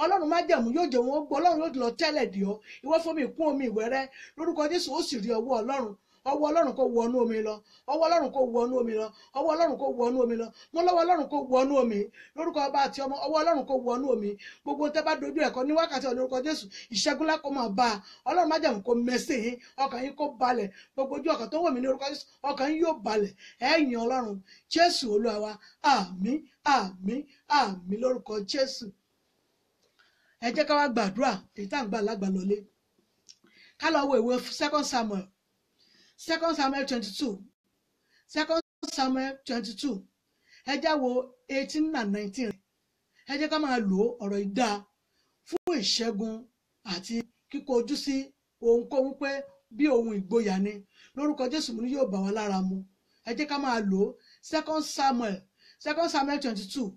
Ọlọ́run májẹ̀mú yóò jẹ́ wọn gbọ́. Ọlọ́run yóò lọ tẹ́lẹ̀ dì ọ́. Ìwọ fomi kún omi ìwẹ̀ rẹ lórúkọ Jésù, ó sì rí ọwọ́ Ọlọ́run. Ọwọ́ Ọlọ́run kó wọnú omi lọ, ọwọ́ Ọlọ́run kó wọnú omi lọ, ọwọ́ Ọlọ́run kó wọnú omi lọ. Mo lọ́wọ́ Ọlọ́run kó wọnú omi lórúkọ ọba àti ọmọ, ọwọ́ Ọlọ́run kó wọnú omi. Gbogbo tẹ́ bá dojú ẹ̀kọ́ ní wákàtí ọ̀nà orúkọ Jésù, ìṣẹ́gun ńlá kó máa bá a. Ọlọ́run májẹ̀mú kó mẹ́sẹ̀ yín, ọkàn yín kó balẹ̀. Gbogbo ojú ọkàn tó wò mí ní orúkọ Jésù, ọkàn yín yóò balẹ̀. Ẹ yìn Ọlọ́run. Jésù Olúwa wa. Àmín, àmín, àmín lórúkọ Jésù. Ẹ jẹ́ ká wá gbàdúrà èyí tá à ń gbà lágbà lọlé. Ká lọ wo ìwé 2 Samuel. 2 Samuel 22. 2 Samuel 22. Ẹ jẹ́ wo 18 and 19. Ẹ jẹ́ ká máa lò ọ̀rọ̀ ìdá fún ìṣẹ́gun àti kíkó ojú sí ohunkóhun pé bí ohun ìgboyà ni. Lórúkọ Jésù ní yóò bá wa lára mu. Ẹ jẹ́ ká máa lò 2 Samuel. 2 Samuel 22,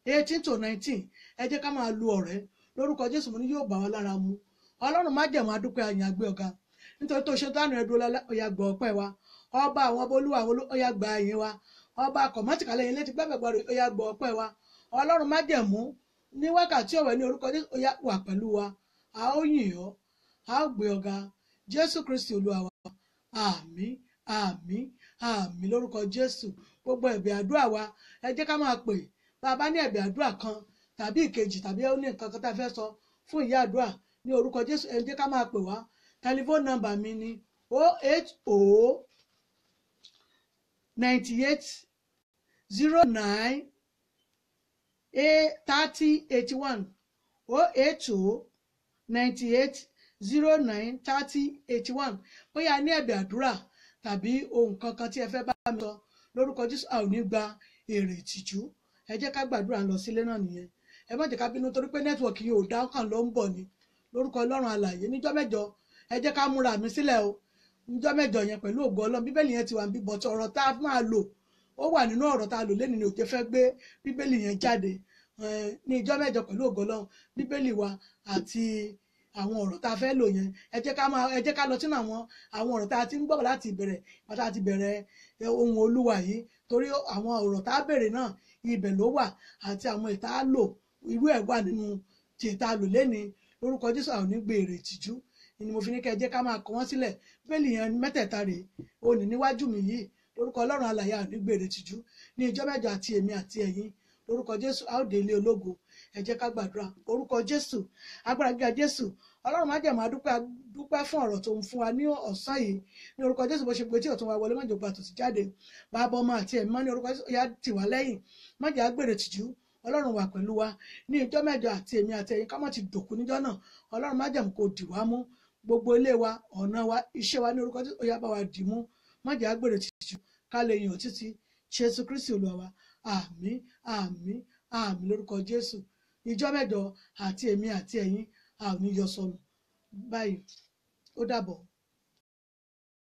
18 to 19. Ẹ jẹ́ ká máa lo ọ̀rẹ́. Lórúkọ Jésù ní yóò bá wa lára mu. Ọlọ́run májẹ̀mú, adúpẹ́, àyàn àgbẹ̀ ọ̀gá. Nítorí tó ṣe dánù ẹdùn ọlá, ó yá gbọ́ ọpẹ́ wa. Ọba àwọn ọba, olúwa àwọn ó yá gba ẹ̀yìn wa. Ọba kọ̀mọ́tìkálẹ̀ yẹn létí gbẹ́gbẹ́ gbọ́dọ̀, ó yá gbọ́ ọpẹ́ wa. Ọlọ́run májẹ̀mú ní wákàtí ọ̀wẹ́ ní orúkọ Jésù, ó yá wà pẹ̀lú wa. A ó yìn ọ́, a ó gbé ọ̀gá. Jésù Kristi Olúwa wa. Àmín, àmín, àmín lórúkọ Jésù. Gbogbo ẹ̀bẹ̀ àdúrà wa, ẹ jẹ́ ká máa pè. Bá a bá ní ẹ̀bẹ̀ àdúrà kan tàbí ìkejì tàbí ó ní nǹkan kan tá a fẹ́ sọ fún ìyá àdúrà ní orúkọ Jésù, ẹ jẹ́ ká máa pè wá. Telephone number mi ni 080 98 09 30 81, 080 98 09 30 81. Bóyá ní ẹ̀bẹ̀ àdúrà tàbí ohun kankan tí ẹ fẹ́ bá mi sọ lórúkọ Jésù, a ò ní gba èrè ìtìjú. Ẹ jẹ́ ká gbàdúrà lọ sílé náà nìyẹn. Ẹ má jẹ́ ká bínú torí pé nẹ́tíwọ̀kì yìí ò dá kàn ló ń bọ̀ ni. Lórúkọ Ọlọ́run alààyè, níjọ́ mẹ́jọ, ẹ jẹ́ ká múra mi sílẹ̀ o. Níjọ́ mẹ́jọ yẹn pẹ̀lú ògo Ọlọ́run, Bíbélì yẹn ti wà níbí, bọ̀tọ̀ ọ̀rọ̀ tá a máa lò ó wà nínú ọ̀rọ̀ tá a lò lẹ́nu ní òjé fẹ́ gbé Bíbélì yẹn jáde. Ní ìjọ́ mẹ́jọ pẹ̀lú ògo Ọlọ́run, Bíbélì wa àti àwọn ọ̀rọ̀ tá a fẹ́ lò yẹn, ẹ jẹ́ ká lọ sínú àwọn ọ̀rọ̀ tá a ti ń gbọ́ láti ìbẹ̀rẹ̀, pátá ti bẹ̀rẹ̀ ohun Olúwa yìí, torí àwọn ọ̀rọ̀ tá a bèrè náà ibẹ̀ ló wà, àti àwọn ìta lò irú ẹ̀ wà nínú tí ìta lò lẹ́ni. Lórúkọ Jésù, àwọn onígbè èrè ìtìjú ni mo fi ní kẹ́ ẹ jẹ́ ká máa kọ wọ́n sílẹ̀. Bíbélì yẹn mẹ́tẹ̀ẹ̀ta rèé òní níwájú mi yìí. Lórúkọ Ọlọ́run alààyè, àwọn onígbè èrè ìtìjú ní ìjọ́ mẹ́jọ àti èmi àti ẹ̀yin lórúkọ Jésù, a ó dé ilé ológo. Ẹ jẹ́ ká gbàdúrà. Orúkọ Jésù, agbára gíga Jésù, Ọlọ́run májẹ̀mú, adúpẹ́, adúpẹ́ fún ọ̀rọ̀ tó ń fún wa ní ọ̀sán yìí ní orúkọ Jésù. Bó ṣe gbé tí ọ̀tún wa wọlé, mọ́jọ gba tòsí jáde. Bàbá, ọmọ àti ẹ̀mí mọ́ ní orúkọ Jésù, ó yá tì wá lẹ́yìn, mọ́jà gbèrè tìjú. Ọlọ́run wà pẹ̀lú wa ní ìjọ́ mẹ́jọ àti èmi àti ẹ̀yin, ká má ti dòkú níjọ́ náà. Ọlọ́run májẹ̀mú kò dì wá mú, gbogbo ilé wa, ọ̀nà wa, iṣẹ́ wa ní orúkọ Jésù, ó yá bá wa dì mú, mọ́jà gbèrè tìjú, ká lè yàn títí. Jésù Kristi Olúwa wa. Àmín, àmín, àmín lórúkọ Jésù. Ìjọ́ mẹ́jọ àti èmi àti ẹ̀yin, a ò ní yọ sọnù báyìí. Ó dàbọ̀.